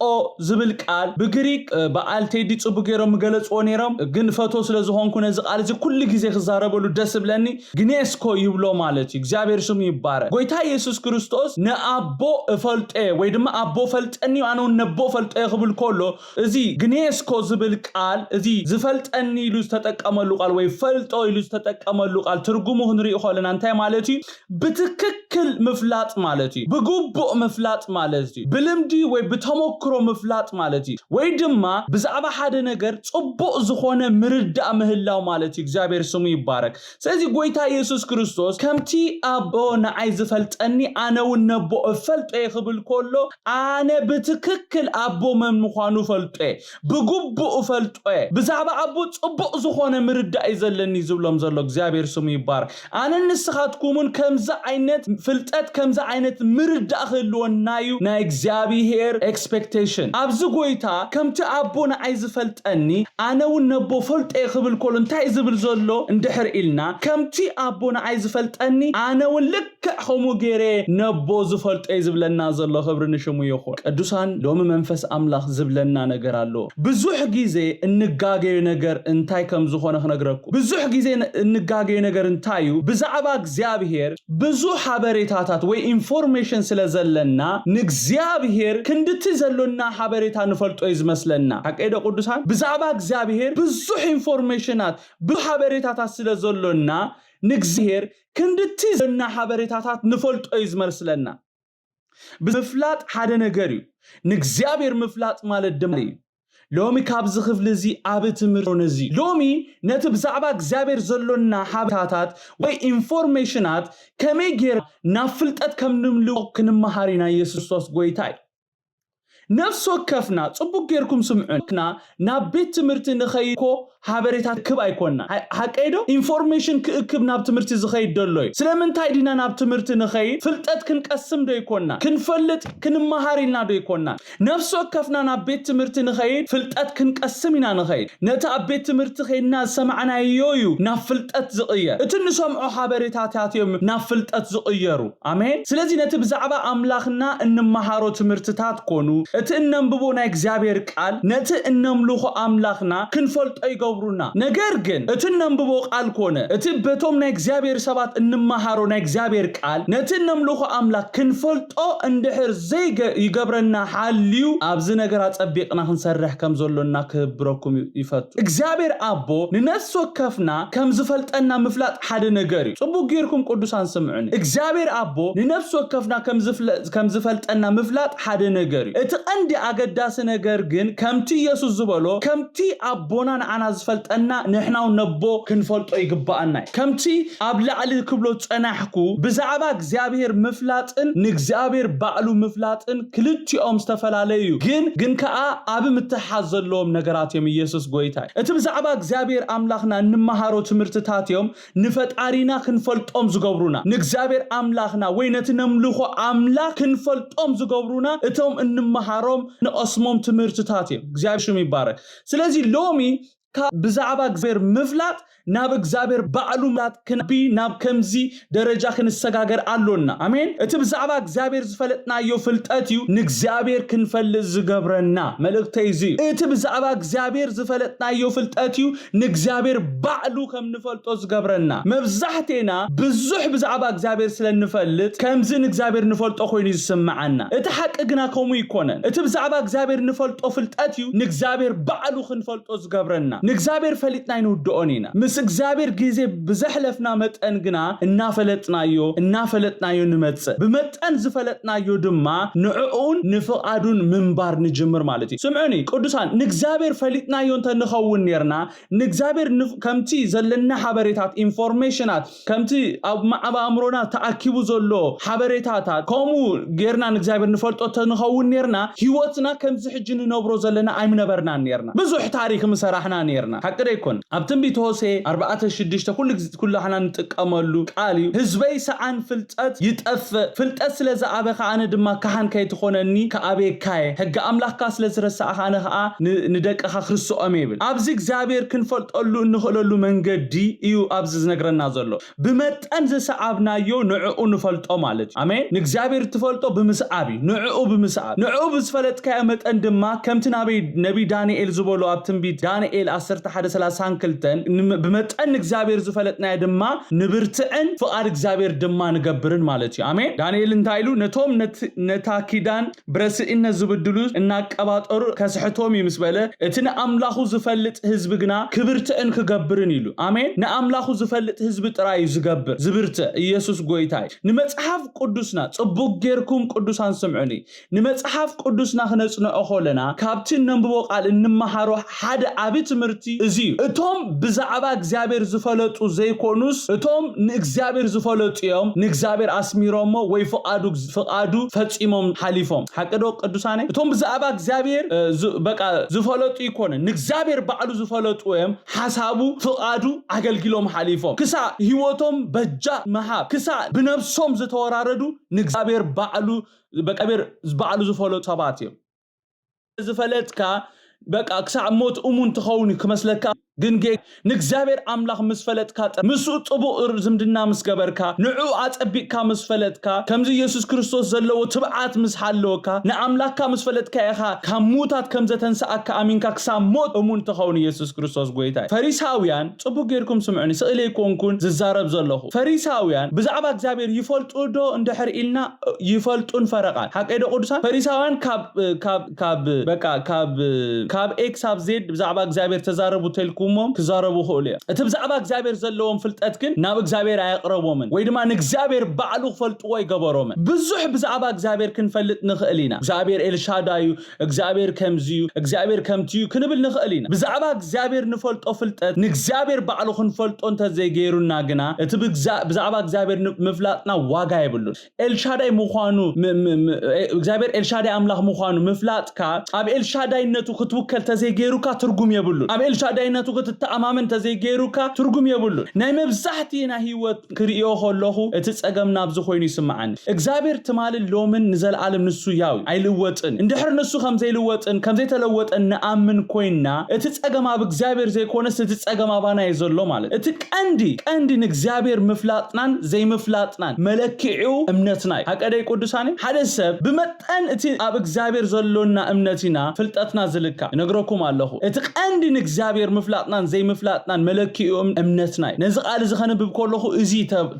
ዝብል ቃል ብግሪክ በዓል ቴዲ ጽቡቅ ገይሮም ምገለጽዎ ነይሮም፣ ግን ፈቶ ስለ ዝኾንኩ ነዚ ቃል እዚ ኩሉ ግዜ ክዛረበሉ ደስ ዝብለኒ ግኔስኮ ይብሎ ማለት እዩ። እግዚኣብሔር ስሙ ይባረክ። ጎይታ የሱስ ክርስቶስ ንኣቦ እፈልጦ እየ ወይ ድማ ኣቦ ፈልጠኒ እዩ ኣነ እውን ነቦ እፈልጦ እየ ክብል ከሎ እዚ ግኔስኮ ዝብል ቃል እዚ ዝፈልጠኒ ኢሉ ዝተጠቀመሉ ቃል ወይ ፈልጦ ኢሉ ዝተጠቀመሉ ቃል ትርጉሙ ክንሪኢ ከለና እንታይ ማለት እዩ? ብትክክል ምፍላጥ ማለት እዩ። ብግቡእ ምፍላጥ ማለት እዩ። ብልምዲ ወይ ብተመክሮ ምፍላጥ ማለት እዩ። ወይ ድማ ብዛዕባ ሓደ ነገር ጽቡቕ ዝኾነ ምርዳእ ምህላው ማለት እዩ። እግዚኣብሔር ስሙ ይባረክ። ስለዚ ጎይታ የሱስ ክርስቶስ ከምቲ ኣቦ ንዓይ ዝፈልጠኒ ኣነ እውን ነቦ እፈልጦ እየ ክብል ከሎ ኣነ ብትክክል ኣቦ መን ምዃኑ እፈልጦ እየ፣ ብግቡእ እፈልጦ እየ፣ ብዛዕባ ኣቦ ጽቡቕ ዝኾነ ምርዳእ እዩ ዘለኒ ዝብሎም ዘሎ እግዚኣብሔር ስሙ ይባረክ። ኣነን ንስኻትኩምን ከምዚ ዓይነት ፍልጠት ከምዚ ዓይነት ምርዳእ ክህልወና እዩ ናይ እግዚኣብሔር ኤክስፔክቴሽን። ኣብዚ ጎይታ ከምቲ ኣቦ ንዓይ ዝፈልጠኒ ኣነ እውን ነቦ ፈልጦ እየ ክብል ከሎ እንታይ ዝብል ዘሎ እንድሕር ኢልና ከምቲ ኣቦ ንዓይ ዝፈልጠኒ ኣነ እውን ልክዕ ከምኡ ገይረ ነቦ ዝፈልጦ እዩ ዝብለና ዘሎ። ክብሪ ንሽሙ ይኹን። ቅዱሳን ሎሚ መንፈስ ኣምላኽ ዝብለና ነገር ኣሎ። ብዙሕ ግዜ እንጋገዮ ነገር እንታይ ከም ዝኾነ ክነግረኩም። ብዙሕ ግዜ ን- እንጋገዮ ነገር እንታይ እዩ? ብዛዕባ እግዚኣብሔር ብዙሕ ሓበሬታታት ወይ ኢንፎርሜሽን ስለ ዘለና ንእግዚኣብሔር ክንድቲ ዘሎና ሓበሬታ ንፈልጦ እዩ ዝመስለና። ሓቀይ ዶ ቅዱሳን? ብዛዕባ እግዚኣብሔር ብዙሕ ኢንፎርሜሽናት ብዙሕ ሓበሬታታት ስለ ዘሎና ንእግዚኣብሔር ክንድቲ ዘሎና ሓበሬታታት ንፈልጦ እዩ ዝመስለና። ብምፍላጥ ሓደ ነገር እዩ። ንእግዚኣብሔር ምፍላጥ ማለት ድማ እዩ። ሎሚ ካብዚ ክፍሊ እዚ ኣብ ትምህርቲ ነዚ ሎሚ ነቲ ብዛዕባ እግዚኣብሔር ዘሎና ሓበሬታታት ወይ ኢንፎርሜሽናት ከመይ ገይር ናብ ፍልጠት ከም ንምልኦ ክንመሃር ኢና። የሱስ ክርስቶስ ጎይታ እዩ። ነፍሲ ወከፍና ጽቡቅ ጌርኩም ስምዑና ናብ ቤት ትምህርቲ ንኸይድ እኮ ሓበሬታ ክብ ኣይኮና። ሓ- ሓቀይ ዶ? ኢንፎርሜሽን ክእክብ ናብ ትምህርቲ ዝኸይድ ደሎ እዩ። ስለምንታይ ዲና ናብ ትምህርቲ ንኸይድ? ፍልጠት ክንቀስም ዶ ይኮና? ክንፈልጥ ክንመሃር ኢልና ዶ ይኮና? ነፍሲ ወከፍና ናብ ቤት ትምህርቲ ንኸይድ ፍልጠት ክንቀስም ኢና ንኸይድ። ነቲ ኣብ ቤት ትምህርቲ ኸይድና ዝሰማዕናዮ እዩ ናብ ፍልጠት ዝቕየር። እቲ እንሰምዖ ሓበሬታታት እዮም ናብ ፍልጠት ዝቕየሩ። ኣሜን። ስለዚ ነቲ ብዛዕባ ኣምላኽና እንመሃሮ ትምህርትታት ኮኑ እቲ እነንብቦ ናይ እግዚኣብሔር ቃል ነቲ እነምልኾ ኣምላኽና ክንፈልጦ ይገብሩና። ነገር ግን እቲ እነንብቦ ቃል ኮነ እቲ በቶም ናይ እግዚኣብሔር ሰባት እንመሃሮ ናይ እግዚኣብሔር ቃል ነቲ እነምልኾ ኣምላኽ ክንፈልጦ እንድሕር ዘይገ- ይገብረና ሓልዩ ኣብዚ ነገር ኣጸቢቕና ክንሰርሕ ከም ዘሎና ክህብረኩም ይፈቱ። እግዚኣብሔር ኣቦ ንነፍሲ ወከፍና ከም ዝፈልጠና ምፍላጥ ሓደ ነገር እዩ። ጽቡቅ ጌርኩም ቅዱሳን ስምዑኒ። እግዚኣብሔር ኣቦ ንነፍሲ ወከፍና ከም ዝፍለ- ከም ዝፈልጠና ምፍላጥ ሓደ ነገር እዩ። እቲ ቀንዲ ኣገዳሲ ነገር ግን ከምቲ ኢየሱስ ዝበሎ ከምቲ ኣቦና ንዓና ዝፈልጠና ንሕናው ነቦ ክንፈልጦ ይግባኣና እዩ። ከምቲ ኣብ ላዕሊ ክብሎ ጸናሕኩ ብዛዕባ እግዚኣብሔር ምፍላጥን ንእግዚኣብሔር ባዕሉ ምፍላጥን ክልቲኦም ዝተፈላለዩ እዩ። ግን ግን ከኣ ኣብ ምትሓዝ ዘለዎም ነገራት እዮም። ኢየሱስ ጎይታ እዩ። እቲ ብዛዕባ እግዚኣብሔር ኣምላኽና እንመሃሮ ትምህርትታት እዮም ንፈጣሪና ክንፈልጦም ዝገብሩና። ንእግዚኣብሔር ኣምላኽና ወይ ነቲ ነምልኾ ኣምላኽ ክንፈልጦም ዝገብሩና እቶም እንመሃሮም ንቐስሞም ትምህርትታት እዮም። እግዚኣብሔር ሽሙ ይባረክ። ስለዚ ሎሚ ካብ ብዛዕባ እግዚኣብሔር ምፍላጥ ናብ እግዚኣብሔር ባዕሉ ምፍላጥ ክንቢ ናብ ከምዚ ደረጃ ክንሰጋገር ኣሎና። ኣሜን። እቲ ብዛዕባ እግዚኣብሔር ዝፈለጥናዮ ፍልጠት እዩ ንእግዚኣብሔር ክንፈልጥ ዝገብረና። መልእክተይ እዚ እዩ። እቲ ብዛዕባ እግዚኣብሔር ዝፈለጥናዮ ፍልጠት እዩ ንእግዚኣብሔር ባዕሉ ከም ንፈልጦ ዝገብረና። መብዛሕቴና ብዙሕ ብዛዕባ እግዚኣብሔር ስለ እንፈልጥ ከምዚ ንእግዚኣብሔር ንፈልጦ ኮይኑ እዩ ዝስምዓና። እቲ ሓቂ ግና ከምኡ ይኮነን። እቲ ብዛዕባ እግዚኣብሔር ንፈልጦ ፍልጠት እዩ ንእግዚኣብሔር ባዕሉ ክንፈልጦ ዝገብረና። ንእግዚኣብሔር ፈሊጥና ኣይንውድኦን ኢና። ምስ እግዚኣብሔር ግዜ ብዘሕለፍና መጠን ግና እናፈለጥናዮ እናፈለጥናዮ ንመጽእ። ብመጠን ዝፈለጥናዮ ድማ ንዕኡን ንፍቓዱን ምንባር ንጅምር ማለት እዩ። ስምዑኒ ቅዱሳን፣ ንእግዚኣብሔር ፈሊጥናዮ እንተ ንኸውን ኔርና፣ ንእግዚኣብሔር ንፍ- ከምቲ ዘለና ሓበሬታት፣ ኢንፎርሜሽናት፣ ከምቲ ኣብ ማዕባ ኣእምሮና ተኣኪቡ ዘሎ ሓበሬታታት ከምኡ ጌርና ንእግዚኣብሔር ንፈልጦ እንተ ንኸውን ኔርና፣ ህይወትና ከምዚ ሕጂ ንነብሮ ዘለና ኣይምነበርናን ኔርና። ብዙሕ ታሪክ ምሰራሕና ኔርና። ሓቂ ዶ ኣይኮን? ኣብ ትንቢት ሆሴ ኣርባዕተ ሽዱሽተ ኩሉ ግዜ ኩላህና ንጥቀመሉ ቃል እዩ። ህዝበይ ሰኣን ፍልጠት ይጠፍእ፣ ፍልጠት ስለ ዝኣበኻ ኣነ ድማ ካህን ከይትኾነኒ ክኣበየካየ። ሕጊ ኣምላኽካ ስለ ዝረሳእኻ ኣነ ኸኣ ን- ንደቅኻ ክርስኦም ይብል። ኣብዚ እግዚኣብሔር ክንፈልጠሉ እንኽእለሉ መንገዲ እዩ ኣብዚ ዝነግረና ዘሎ። ብመጠን ዝሰዓብናዮ ንዕኡ ንፈልጦ ማለት እዩ። ኣሜን። ንእግዚኣብሔር ትፈልጦ ብምስዓብ እዩ። ንዕኡ ብምስዓብ። ንዕኡ ብዝፈለጥካዮ መጠን ድማ ከምቲ ናበይ ነቢ ዳንኤል ዝበሎ ኣብ ትንቢት ዳንኤል ዓሰርተ ሓደ ሰላሳን ክልተን ን- ብመጠን ንእግዚኣብሔር ዝፈለጥናዮ ድማ ንብርትዕን ፍቓድ እግዚኣብሔር ድማ ንገብርን ማለት እዩ። ኣሜን። ዳንኤል እንታይ ኢሉ? ነቶም ነት- ነታ ኪዳን ብረስኢነት ዝብድሉ እናቀባጠሩ ከስሕቶም እዩ ምስ በለ፣ እቲ ንኣምላኹ ዝፈልጥ ህዝቢ ግና ክብርትዕን ክገብርን ኢሉ። ኣሜን። ንኣምላኹ ዝፈልጥ ህዝቢ ጥራይ እዩ ዝገብር፣ ዝብርትዕ። ኢየሱስ ጎይታ እዩ። ንመጽሓፍ ቅዱስና ጽቡቅ ጌርኩም ቅዱሳን ስምዑኒ። ንመጽሓፍ ቅዱስና ክነጽንዖ ከለና ካብቲ እነንብቦ ቃል እንመሃሮ ሓደ ዓቢ ትምህርቲ እዚ እዩ። እቶም ብዛዕባ እግዚኣብሔር ዝፈለጡ ዘይኮኑስ እቶም ንእግዚኣብሔር ዝፈለጡ እዮም ንእግዚኣብሔር ኣስሚሮሞ ወይ ፍቓዱ ፍቓዱ ፈጺሞም ሓሊፎም። ሓቂ ዶ ቅዱሳነ? እቶም ብዛዕባ እግዚኣብሔር እ፣ ዝ- በቃ ዝፈለጡ ይኮነ ንእግዚኣብሔር ባዕሉ ዝፈለጡ እዮም ሓሳቡ ፍቓዱ ኣገልጊሎም ሓሊፎም ክሳዕ ህይወቶም በጃ ምሃብ ክሳዕ ብነብሶም ዝተወራረዱ ንእግዚኣብሔር ባዕሉ በቃ እግዚኣብሔር ባዕሉ ዝፈለጡ ሰባት እዮም። ዝፈለጥካ በቃ ክሳዕ ሞት እሙን ትኸውን ክመስለካ ግን ጌ ንእግዚኣብሔር ኣምላኽ ምስ ፈለጥካ ጥራይ ምስኡ ጥቡቕ ዝምድና ምስ ገበርካ ንዑ ኣጸቢቕካ ምስ ፈለጥካ ከምዚ ኢየሱስ ክርስቶስ ዘለዎ ትብዓት ምስ ሃለወካ ንኣምላኽካ ምስ ፈለጥካ ኢኻ ካብ ምዉታት ከም ዘተንስኣካ ኣሚንካ ክሳብ ሞት እሙን ትኸውን ኢየሱስ ክርስቶስ ጎይታ እዩ። ፈሪሳውያን ጽቡቕ ጌርኩም ስምዑኒ ስእለ ኣይኮንኩን ዝዛረብ ዘለኹ ፈሪሳውያን ብዛዕባ እግዚኣብሔር ይፈልጡ ዶ እንድሕር ኢልና ይፈልጡን ፈረቓን ሓቀይ ዶ ቅዱሳን ፈሪሳውያን ካብ ካብ ካብ በቃ ካብ ካብ ኤ ክሳብ ዜድ ብዛዕባ እግዚኣብሔር ተዛረቡ ተልኩሞም ክዛረቡ ክእሉ እዮም እቲ ብዛዕባ እግዚኣብሔር ዘለዎም ፍልጠት ግን ናብ እግዚኣብሔር ኣየቕረቦምን ወይ ድማ ንእግዚኣብሔር ባዕሉ ክፈልጥዎ ይገበሮምን ብዙሕ ብዛዕባ እግዚኣብሔር ክንፈልጥ ንኽእል ኢና እግዚኣብሔር ኤልሻዳዩ እግዚኣብሔር ከምዚዩ እግዚኣብሔር ከምቲዩ ክንብል ንኽእል ኢና ብዛዕባ እግዚኣብሔር ንፈልጦ ፍልጠት ንእግዚኣብሔር ባዕሉ ክንፈልጦ እንተዘይገይሩና ግና እቲ ብዛዕባ እግዚኣብሔር ምፍላጥና ዋጋ የብሉን ኤልሻዳይ ምዃኑ እግዚኣብሔር ኤልሻዳይ ኣምላኽ ምዃኑ ምፍላጥካ ኣብ ኤልሻዳይነቱ ክትውከል ተዘይገይሩካ ትርጉም የብሉን ኣብ ኤልሻዳይነቱ ክትተኣማመን ተዘይገይሩካ ትርጉም የብሉን ናይ መብዛሕቲ ናይ ህይወት ክርእዮ ከለኹ እቲ ጸገም ናብዚ ኮይኑ ይስምዓኒ እግዚኣብሔር ትማልን ሎምን ንዘለኣለም ንሱ ያው ኣይልወጥን እንድሕር ንሱ ከም ዘይልወጥን ከም ዘይተለወጠን ንኣምን ኮይና እቲ ጸገም ኣብ እግዚኣብሔር ዘይኮነስ እቲ ጸገም ኣባና እዩ ዘሎ ማለት እቲ ቀንዲ ቀንዲ ንእግዚኣብሔር ምፍላጥናን ዘይምፍላጥናን መለክዒኡ እምነትና እዩ። ሓቀደይ ቅዱሳን ሓደ ሰብ ብመጠን እቲ ኣብ እግዚኣብሔር ዘሎና እምነት ኢና ፍልጠትና ዝልካ እነግረኩም ኣለኹ። እቲ ቀንዲ ንእግዚኣብሔር ምፍላጥናን ዘይምፍላጥናን መለክዒኡ እምነትና እዩ። ነዚ ቃል እዚ ከንብብ ከለኹ እዚ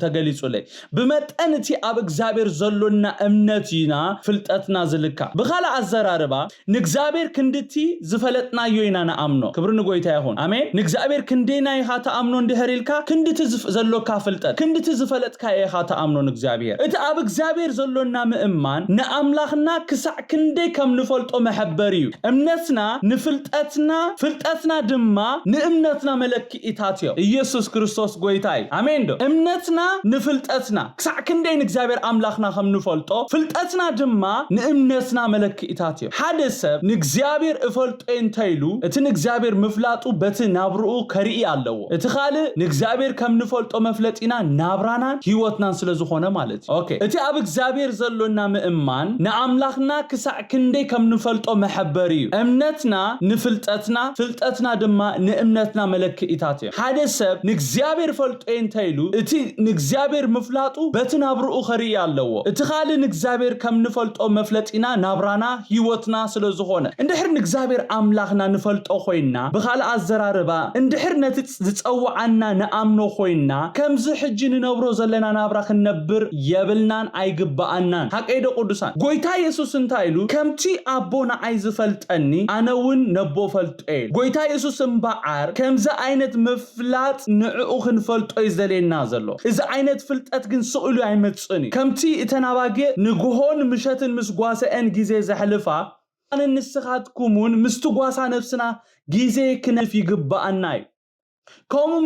ተገሊጹለይ። ብመጠን እቲ ኣብ እግዚኣብሔር ዘሎና እምነት ኢና ፍልጠትና ዝልካ። ብኻልእ ኣዘራርባ ንእግዚኣብሔር ክንድቲ ዝፈለጥናዮ ኢና ንኣምኖ ክብሪ ንጎይታ ይኹን ኣሜን ንእግዚኣብሔር ክንደይና ኢኻ ትኣምኖ እንድሕር ኢልካ ክንድቲ ዘሎካ ፍልጠት ክንድቲ ዝፈለጥካዮ ኢኻ ትኣምኖ ንእግዚኣብሔር እቲ ኣብ እግዚኣብሔር ዘሎና ምእማን ንኣምላኽና ክሳዕ ክንደይ ከም ንፈልጦ መሐበሪ እዩ እምነትና ንፍልጠትና ፍልጠትና ድማ ንእምነትና መለክኢታት እዮም ኢየሱስ ክርስቶስ ጎይታ እዩ ኣሜን ዶ እምነትና ንፍልጠትና ክሳዕ ክንደይ ንእግዚኣብሔር ኣምላኽና ከም ንፈልጦ ፍልጠትና ድማ ንእምነትና መለክኢታት እዮም ሓደ ሰብ ንእግዚኣብሔር እፈልጦ እንተ ኢሉ እቲ ንእግዚኣብሔር ምፍላጡ በቲ ናብርኡ ከርኢ ኣለዎ እቲ ካልእ ንእግዚኣብሔር ከም ንፈልጦ መፍለጢና ናብራናን ህይወትናን ስለ ዝኾነ ማለት እዩ እቲ ኣብ እግዚኣብሔር ዘሎና ምእማን ንኣምላኽና ክሳዕ ክንደይ ከም ንፈልጦ መሐበሪ እዩ እምነትና ንፍልጠትና ፍልጠትና ድማ ንእምነትና መለክኢታት እዮም ሓደ ሰብ ንእግዚኣብሔር ፈልጦ እንተ ኢሉ እቲ ንእግዚኣብሔር ምፍላጡ በቲ ናብርኡ ኸርኢ ኣለዎ እቲ ካልእ ንእግዚኣብሔር ከም ንፈልጦ መፍለጢና ናብራና ህይወትና ስለ ዝኾነ እንድሕር ንእግዚኣብሔር ኣምላኽና ንፈልጦ ኮይንና ብኻልእ ኣዘራርባ እንድሕር ነቲ ዝጸውዓና ንኣምኖ ኮይንና ከምዚ ሕጂ ንነብሮ ዘለና ናብራ ክንነብር የብልናን ኣይግብኣናን ሓቀይ ዶ ቅዱሳን ጎይታ የሱስ እንታይ ኢሉ ከምቲ ኣቦ ንዓይ ዝፈልጠኒ ኣነ እውን ነቦ ፈልጦ ኢሉ ጎይታ የሱስ እምበኣ እምበኣር ከምዚ ዓይነት ምፍላጥ ንዕኡ ክንፈልጦ እዩ ዘልየና ዘሎ። እዚ ዓይነት ፍልጠት ግን ስቕ ኢሉ ኣይመጽእን እዩ። ከምቲ እተን ኣባጊዕ ንግሆን ምሸትን ምስ ጓሰአን ግዜ ዘሕልፋ፣ ኣነን ንስኻትኩምን ምስቲ ጓሳ ነፍስና ግዜ ክነሕልፍ ይግብኣና እዩ። ከምኡ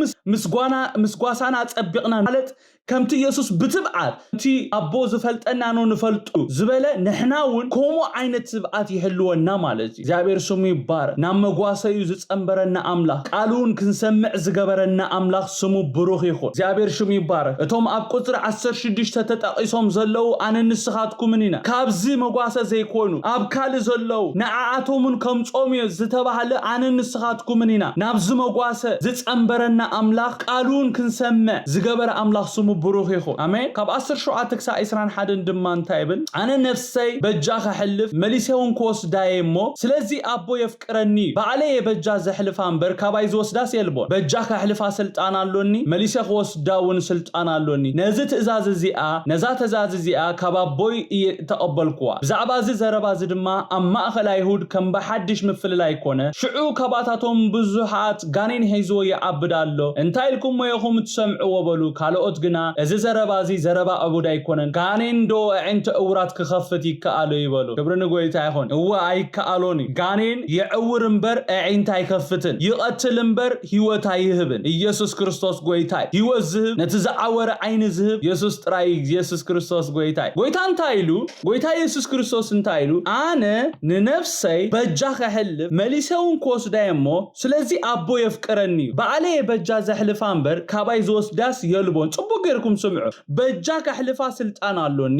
ምስ ጓሳና ጸቢቕና፣ ማለት ከምቲ የሱስ ብትብዓት እቲ ኣቦ ዝፈልጠና ነው ንፈልጡ ዝበለ፣ ንሕና እውን ከምኡ ዓይነት ትብዓት ይህልወና ማለት እዩ። እግዚኣብሔር ስሙ ይባረክ። ናብ መጓሰዩ ዝጸንበረና ኣምላኽ፣ ቃሉ እውን ክንሰምዕ ዝገበረና ኣምላኽ ስሙ ብሩኽ ይኹን። እግዚኣብሔር ሽሙ ይባረክ። እቶም ኣብ ቁጽሪ ዓሰርተ ሽዱሽተ ተጠቒሶም ዘለዉ ኣነ ንስኻትኩምን ኢና። ካብዚ መጓሰ ዘይኮኑ ኣብ ካልእ ዘለዉ ንዓኣቶምን ከምጾም እዮ ዝተባህለ ኣነ ንስኻትኩምን ኢና። ናብዚ መጓሰ ዝጸንበረና ኣምላኽ፣ ቃሉ እውን ክንሰምዕ ዝገበረ ኣምላኽ ስሙ ብሩኽ ይኹን። ኣሜን። ካብ ዓሰርተ ሸውዓተ ክሳብ ዕስራን ሓደን ድማ እንታይ ይብል? ኣነ ነፍሰይ በጃ ከሕልፍ መሊሰ እውን ክወስዳ እየ እሞ፣ ስለዚ ኣቦ የፍቅረኒ እዩ። ባዕለይ እየ በጃ ዘሕልፋ እምበር ካባይ ዝወስዳስ የልቦን። በጃ ከሕልፋ ስልጣን ኣሎኒ፣ መሊሰ ክወስዳ እውን ስልጣን ኣሎኒ። ነዚ ትእዛዝ እዚኣ፣ ነዛ ትእዛዝ እዚኣ ካብ ኣቦይ እየ እተቐበልኩዋ። ብዛዕባ እዚ ዘረባ እዚ ድማ ኣብ ማእከል ኣይሁድ ከም ብሓድሽ ምፍልላይ ኮነ። ሽዑ ካብኣታቶም ብዙሓት ጋኔን ሒዝዎ ይዓብድ ኣሎ። እንታይ ኢልኩሞ ኢኹም ትሰምዕዎ በሉ። ካልኦት ግና እዚ ዘረባ እዚ ዘረባ ዕቡድ ኣይኮነን። ጋኔን ዶ ኣዒንቲ ዕውራት ክኸፍት ይከኣሎ እዩ በሉ። ክብሪ ንጎይታ ይኹን። እወ ኣይከኣሎን እዩ። ጋኔን የዕውር እምበር ኣዒንቲ ኣይከፍትን። ይቐትል እምበር ህይወት ኣይህብን። ኢየሱስ ክርስቶስ ጎይታ እዩ። ህይወት ዝህብ፣ ነቲ ዝዓወረ ዓይኒ ዝህብ የሱስ ጥራይ እዩ። ኢየሱስ ክርስቶስ ጎይታ እዩ። ጎይታ እንታይ ኢሉ? ጎይታ ኢየሱስ ክርስቶስ እንታይ ኢሉ? ኣነ ንነፍሰይ በጃ ከሕልፍ መሊሰ እውን ክወስዳ እየ እሞ፣ ስለዚ ኣቦ የፍቅረኒ እዩ። ባዕለይ እየ በጃ ዘሕልፋ እምበር ካባይ ዝወስዳስ የልቦን። ጽቡቕ ጌርኩም ስምዑ። በጃ ከሕልፋ ስልጣን ኣሎኒ፣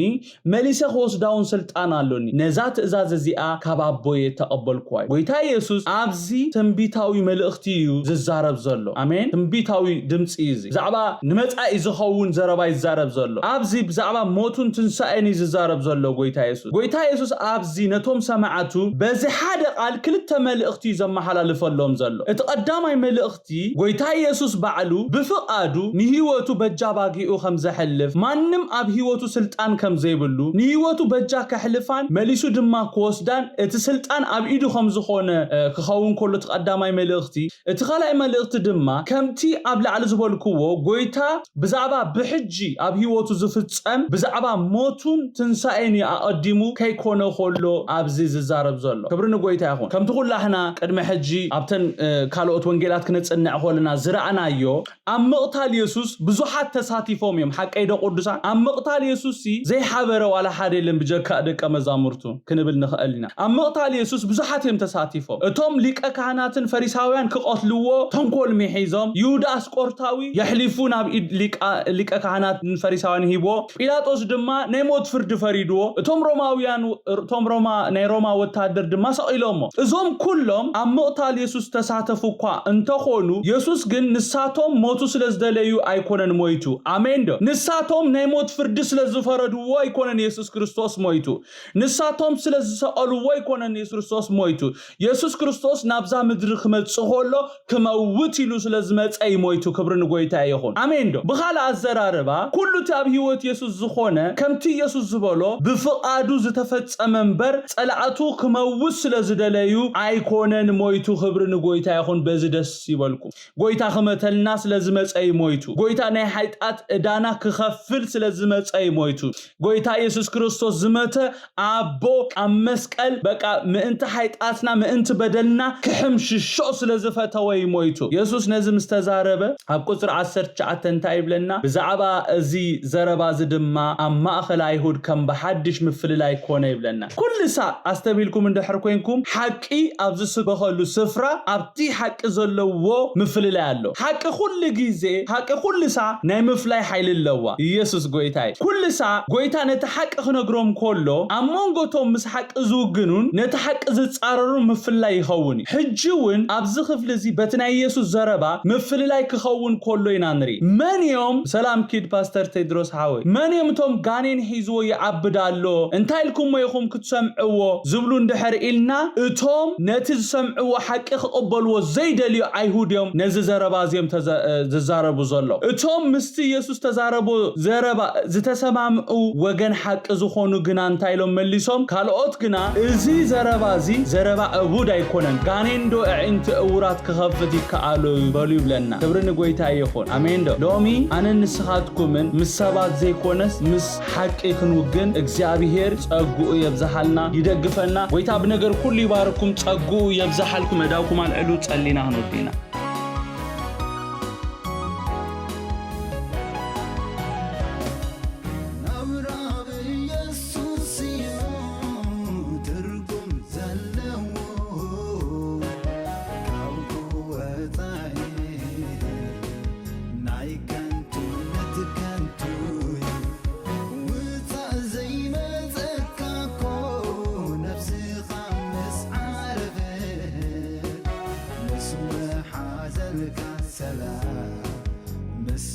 መሊሰ ክወስዳ እውን ስልጣን ኣሎኒ። ነዛ ትእዛዝ እዚኣ ካብ ኣቦ እየ እተቐበልኩዋ እዩ። ጎይታ ኢየሱስ ኣብዚ ትንቢታዊ መልእኽቲ እዩ ዝዛረብ ዘሎ። ኣሜን። ትንቢታዊ ድምፂ እዩ እዚ። ብዛዕባ ንመጻኢ ዝኸውን ዘረባ ይዛረብ ዘሎ። ኣብዚ ብዛዕባ ሞቱን ትንሳኤን እዩ ዝዛረብ ዘሎ ጎይታ የሱስ። ጎይታ የሱስ ኣብዚ ነቶም ሰማዕቱ በዚ ሓደ ቃል ክልተ መልእኽቲ እዩ ዘመሓላልፈሎም ዘሎ። እቲ ቀዳማይ መልእኽቲ፣ ጎይታ የሱስ ባዕሉ ብፍቓዱ ንህይወቱ በጃ ባጊኡ ከም ዘሕልፍ፣ ማንም ኣብ ህይወቱ ስልጣን ከም ዘይብሉ፣ ንህይወቱ በጃ ከሕልፋን መሊሱ ድማ ክወስዳን እቲ ስልጣን ኣብ ኢዱ ከም ዝኾነ፣ እ፣ ክኸውን ከሎ እቲ ቀዳማይ መልእኽቲ፣ እቲ ካልኣይ መልእኽቲ ድማ ከምቲ ኣብ ላዕሊ ዝበልክዎ፣ ጎይታ ብዛዕባ ብሕጂ ኣብ ህይወቱ ዝፍጸም ብዛዕባ ሞቱን ትንሳኤን እዩ ኣቐዲሙ ከይኮነ ከሎ ኣብዚ ዝዛረብ ዘሎ። ክብሪ ንጎይታ ይኹን። ከምቲ ኩላህና ቅድሚ ሕጂ ኣብተን፣ እ፣ ካልኦት ወንጌላት ክነጽንዕ ከለና ዝረኣናዮ፣ ኣብ ምቕታል የሱስ ብዙሓት ተሳቲፎም እዮም። ሓቀይ ዶ ቅዱሳን? ኣብ ምቕታል የሱስ ሲ ዘይሓበረ ዋላ ሓደ የለን ብጀካ ደቀ መዛሙርቱ ክንብል ንኽእል ኢና። ኣብ ምቕታል የሱስ ብዙሓት እዮም ተሳቲፎም። እቶም ሊቀ ካህናትን ፈሪሳውያን ክቐትልዎ ተንኮል ሚሒዞም፣ ይሁዳ ኣስቆርታዊ የሕሊፉ ናብ ኢድ ሊቃ-፣ ሊቀ ካህናትን ፈሪሳውያን ሂብዎ። ጲላጦስ ድማ ናይ ሞት ፍርዲ ፈሪድዎ። እቶም ሮማውያን፣ እቶም ሮማ፣ ናይ ሮማ ወታደር ድማ ሰቒሎሞ። እዞም ኩሎም ኣብ ምቕታል የሱስ ተሳተፉ እኳ እንተኾኑ፣ የሱስ ግን ንሳቶም ሞቱ ስለ ዝደለዩ ኣይኮነን ሞይቱ። ኣሜን ዶ? ንሳቶም ናይ ሞት ፍርዲ ስለ ዝፈረድዎ ኣይኮነን የሱስ ክርስቶስ ሞይቱ። ንሳቶም ስለ ዝሰቐልዎ ኣይኮነን የሱስ ክርስቶስ ሞይቱ። የሱስ ክርስቶስ ናብዛ ምድሪ ክመጽእ ከሎ ክመውት ኢሉ ስለ ዝመጸ እዩ ሞይቱ። ክብሪ ንጎይታ ይኹን። ኣሜን ዶ? ብኻልእ ኣዘራርባ፣ ኩሉ እቲ ኣብ ህይወት የሱስ ዝኾነ፣ ከምቲ የሱስ ዝበሎ፣ ብፍቓዱ ዝተፈጸመ እምበር፣ ጸላእቱ ክመውት ስለ ዝደለዩ ኣይኮነን ሞይቱ። ክብሪ ንጎይታ ይኹን። በዚ ደስ ይበልኩም። ጎይታ ክመተልና ስለ ዝመጸ እዩ ሞይቱ። ጎይታ ናይ ሓጢኣት ዕዳና ክኸፍል ስለ ዝመጸ እዩ ሞይቱ። ጎይታ የሱስ ክርስቶስ ዝመተ ኣቦ ኣብ መስቀል፣ በቃ፣ ምእንቲ ሓጢኣትና፣ ምእንቲ በደልና ክሕምሽሾ ስለ ዝፈተወ እዩ ሞይቱ። የሱስ ነዚ ምስ ተዛረበ፣ ኣብ ቁጽሪ ዓሰርተ ትሽዓተ እንታይ ይብለና? ብዛዕባ እዚ ዘረባ እዚ ድማ ኣብ ማእከል ኣይሁድ ከም ብሓድሽ ምፍልላይ ኮነ ይብለና። ኩሉ ሳዕ ኣስተብሂልኩም እንድሕር ኮንኩም፣ ሓቂ ኣብ ዝስበኸሉ ስፍራ ኣብቲ ሓቂ ዘለዎ ምፍልላይ ኣሎ። ሓቂ ኩሉ ግዜ፣ ሓቂ ኩሉ ሳዕ ናይ ምፍላይ ሓይሊ ኣለዋ። ኢየሱስ ጎይታ እዩ። ኩሉ ሳዕ ጎይታ ነቲ ሓቂ ክነግሮም ከሎ፣ ኣብ መንጎ እቶም ምስ ሓቂ ዝውግኑን ነቲ ሓቂ ዝጻረሩን ምፍላይ ይኸውን እዩ። ሕጂ እውን ኣብዚ ክፍሊ እዚ በቲ ናይ ኢየሱስ ዘረባ ምፍልላይ ክኸውን ከሎ ኢና ንርኢ። መን እዮም፣ ሰላም ኪድ ፓስተር ቴድሮስ ሓወይ፣ መን እዮም እቶም ጋኔን ሒዝዎ ይዓብድ ኣሎ፣ እንታይ ኢልኩሞ ኢኹም ክትሰምዕዎ ዝብሉ እንድሕር ኢልና፣ እቶም ነቲ ዝሰምዕዎ ሓቂ ክቕበልዎ ዘይደልዩ ኣይሁድ እዮም ነዚ ዘረባ እዚኦም ተዘ-፣ ዝዛረቡ ዘለዉ። እቶም ምስቲ የሱስ ዝተዛረቦ ዘረባ ዝተሰማምዑ ወገን ሓቂ ዝኾኑ ግና እንታይ ኢሎም መሊሶም? ካልኦት ግና፣ "እዚ ዘረባ እዚ ዘረባ እቡድ ኣይኮነን፣ ጋኔንዶ ኣዒንቲ እውራት ክኸፍት ይከኣሎ እዩ?" በሉ ይብለና። ክብሪ ንጎይታ ይኹን። ኣሜን ዶ? ሎሚ ኣነን ንስኻትኩምን ምስ ሰባት ዘይኮነስ ምስ ሓቂ ክንውግን እግዚኣብሔር ጸግኡ የብዝሓልና፣ ይደግፈና። ጎይታ ብነገር ኩሉ ይባርኩም፣ ጸግኡ የብዝሓልኩም። እዳውኩም ኣልዕሉ፣ ጸሊና ክንወድእ ኢና። ናብራ ብኢየሱስ እዩ ትርጉም ዘለዎ። ካብኡ ወጻኢ ናይ ከንቱነት ከንቱ እዩ። ውጻእ ዘይመጸካ እኮ ነፍስኻ ምስ ዓረፈ፣ ምስ መሓዘልካ ሰላም፣ ምስ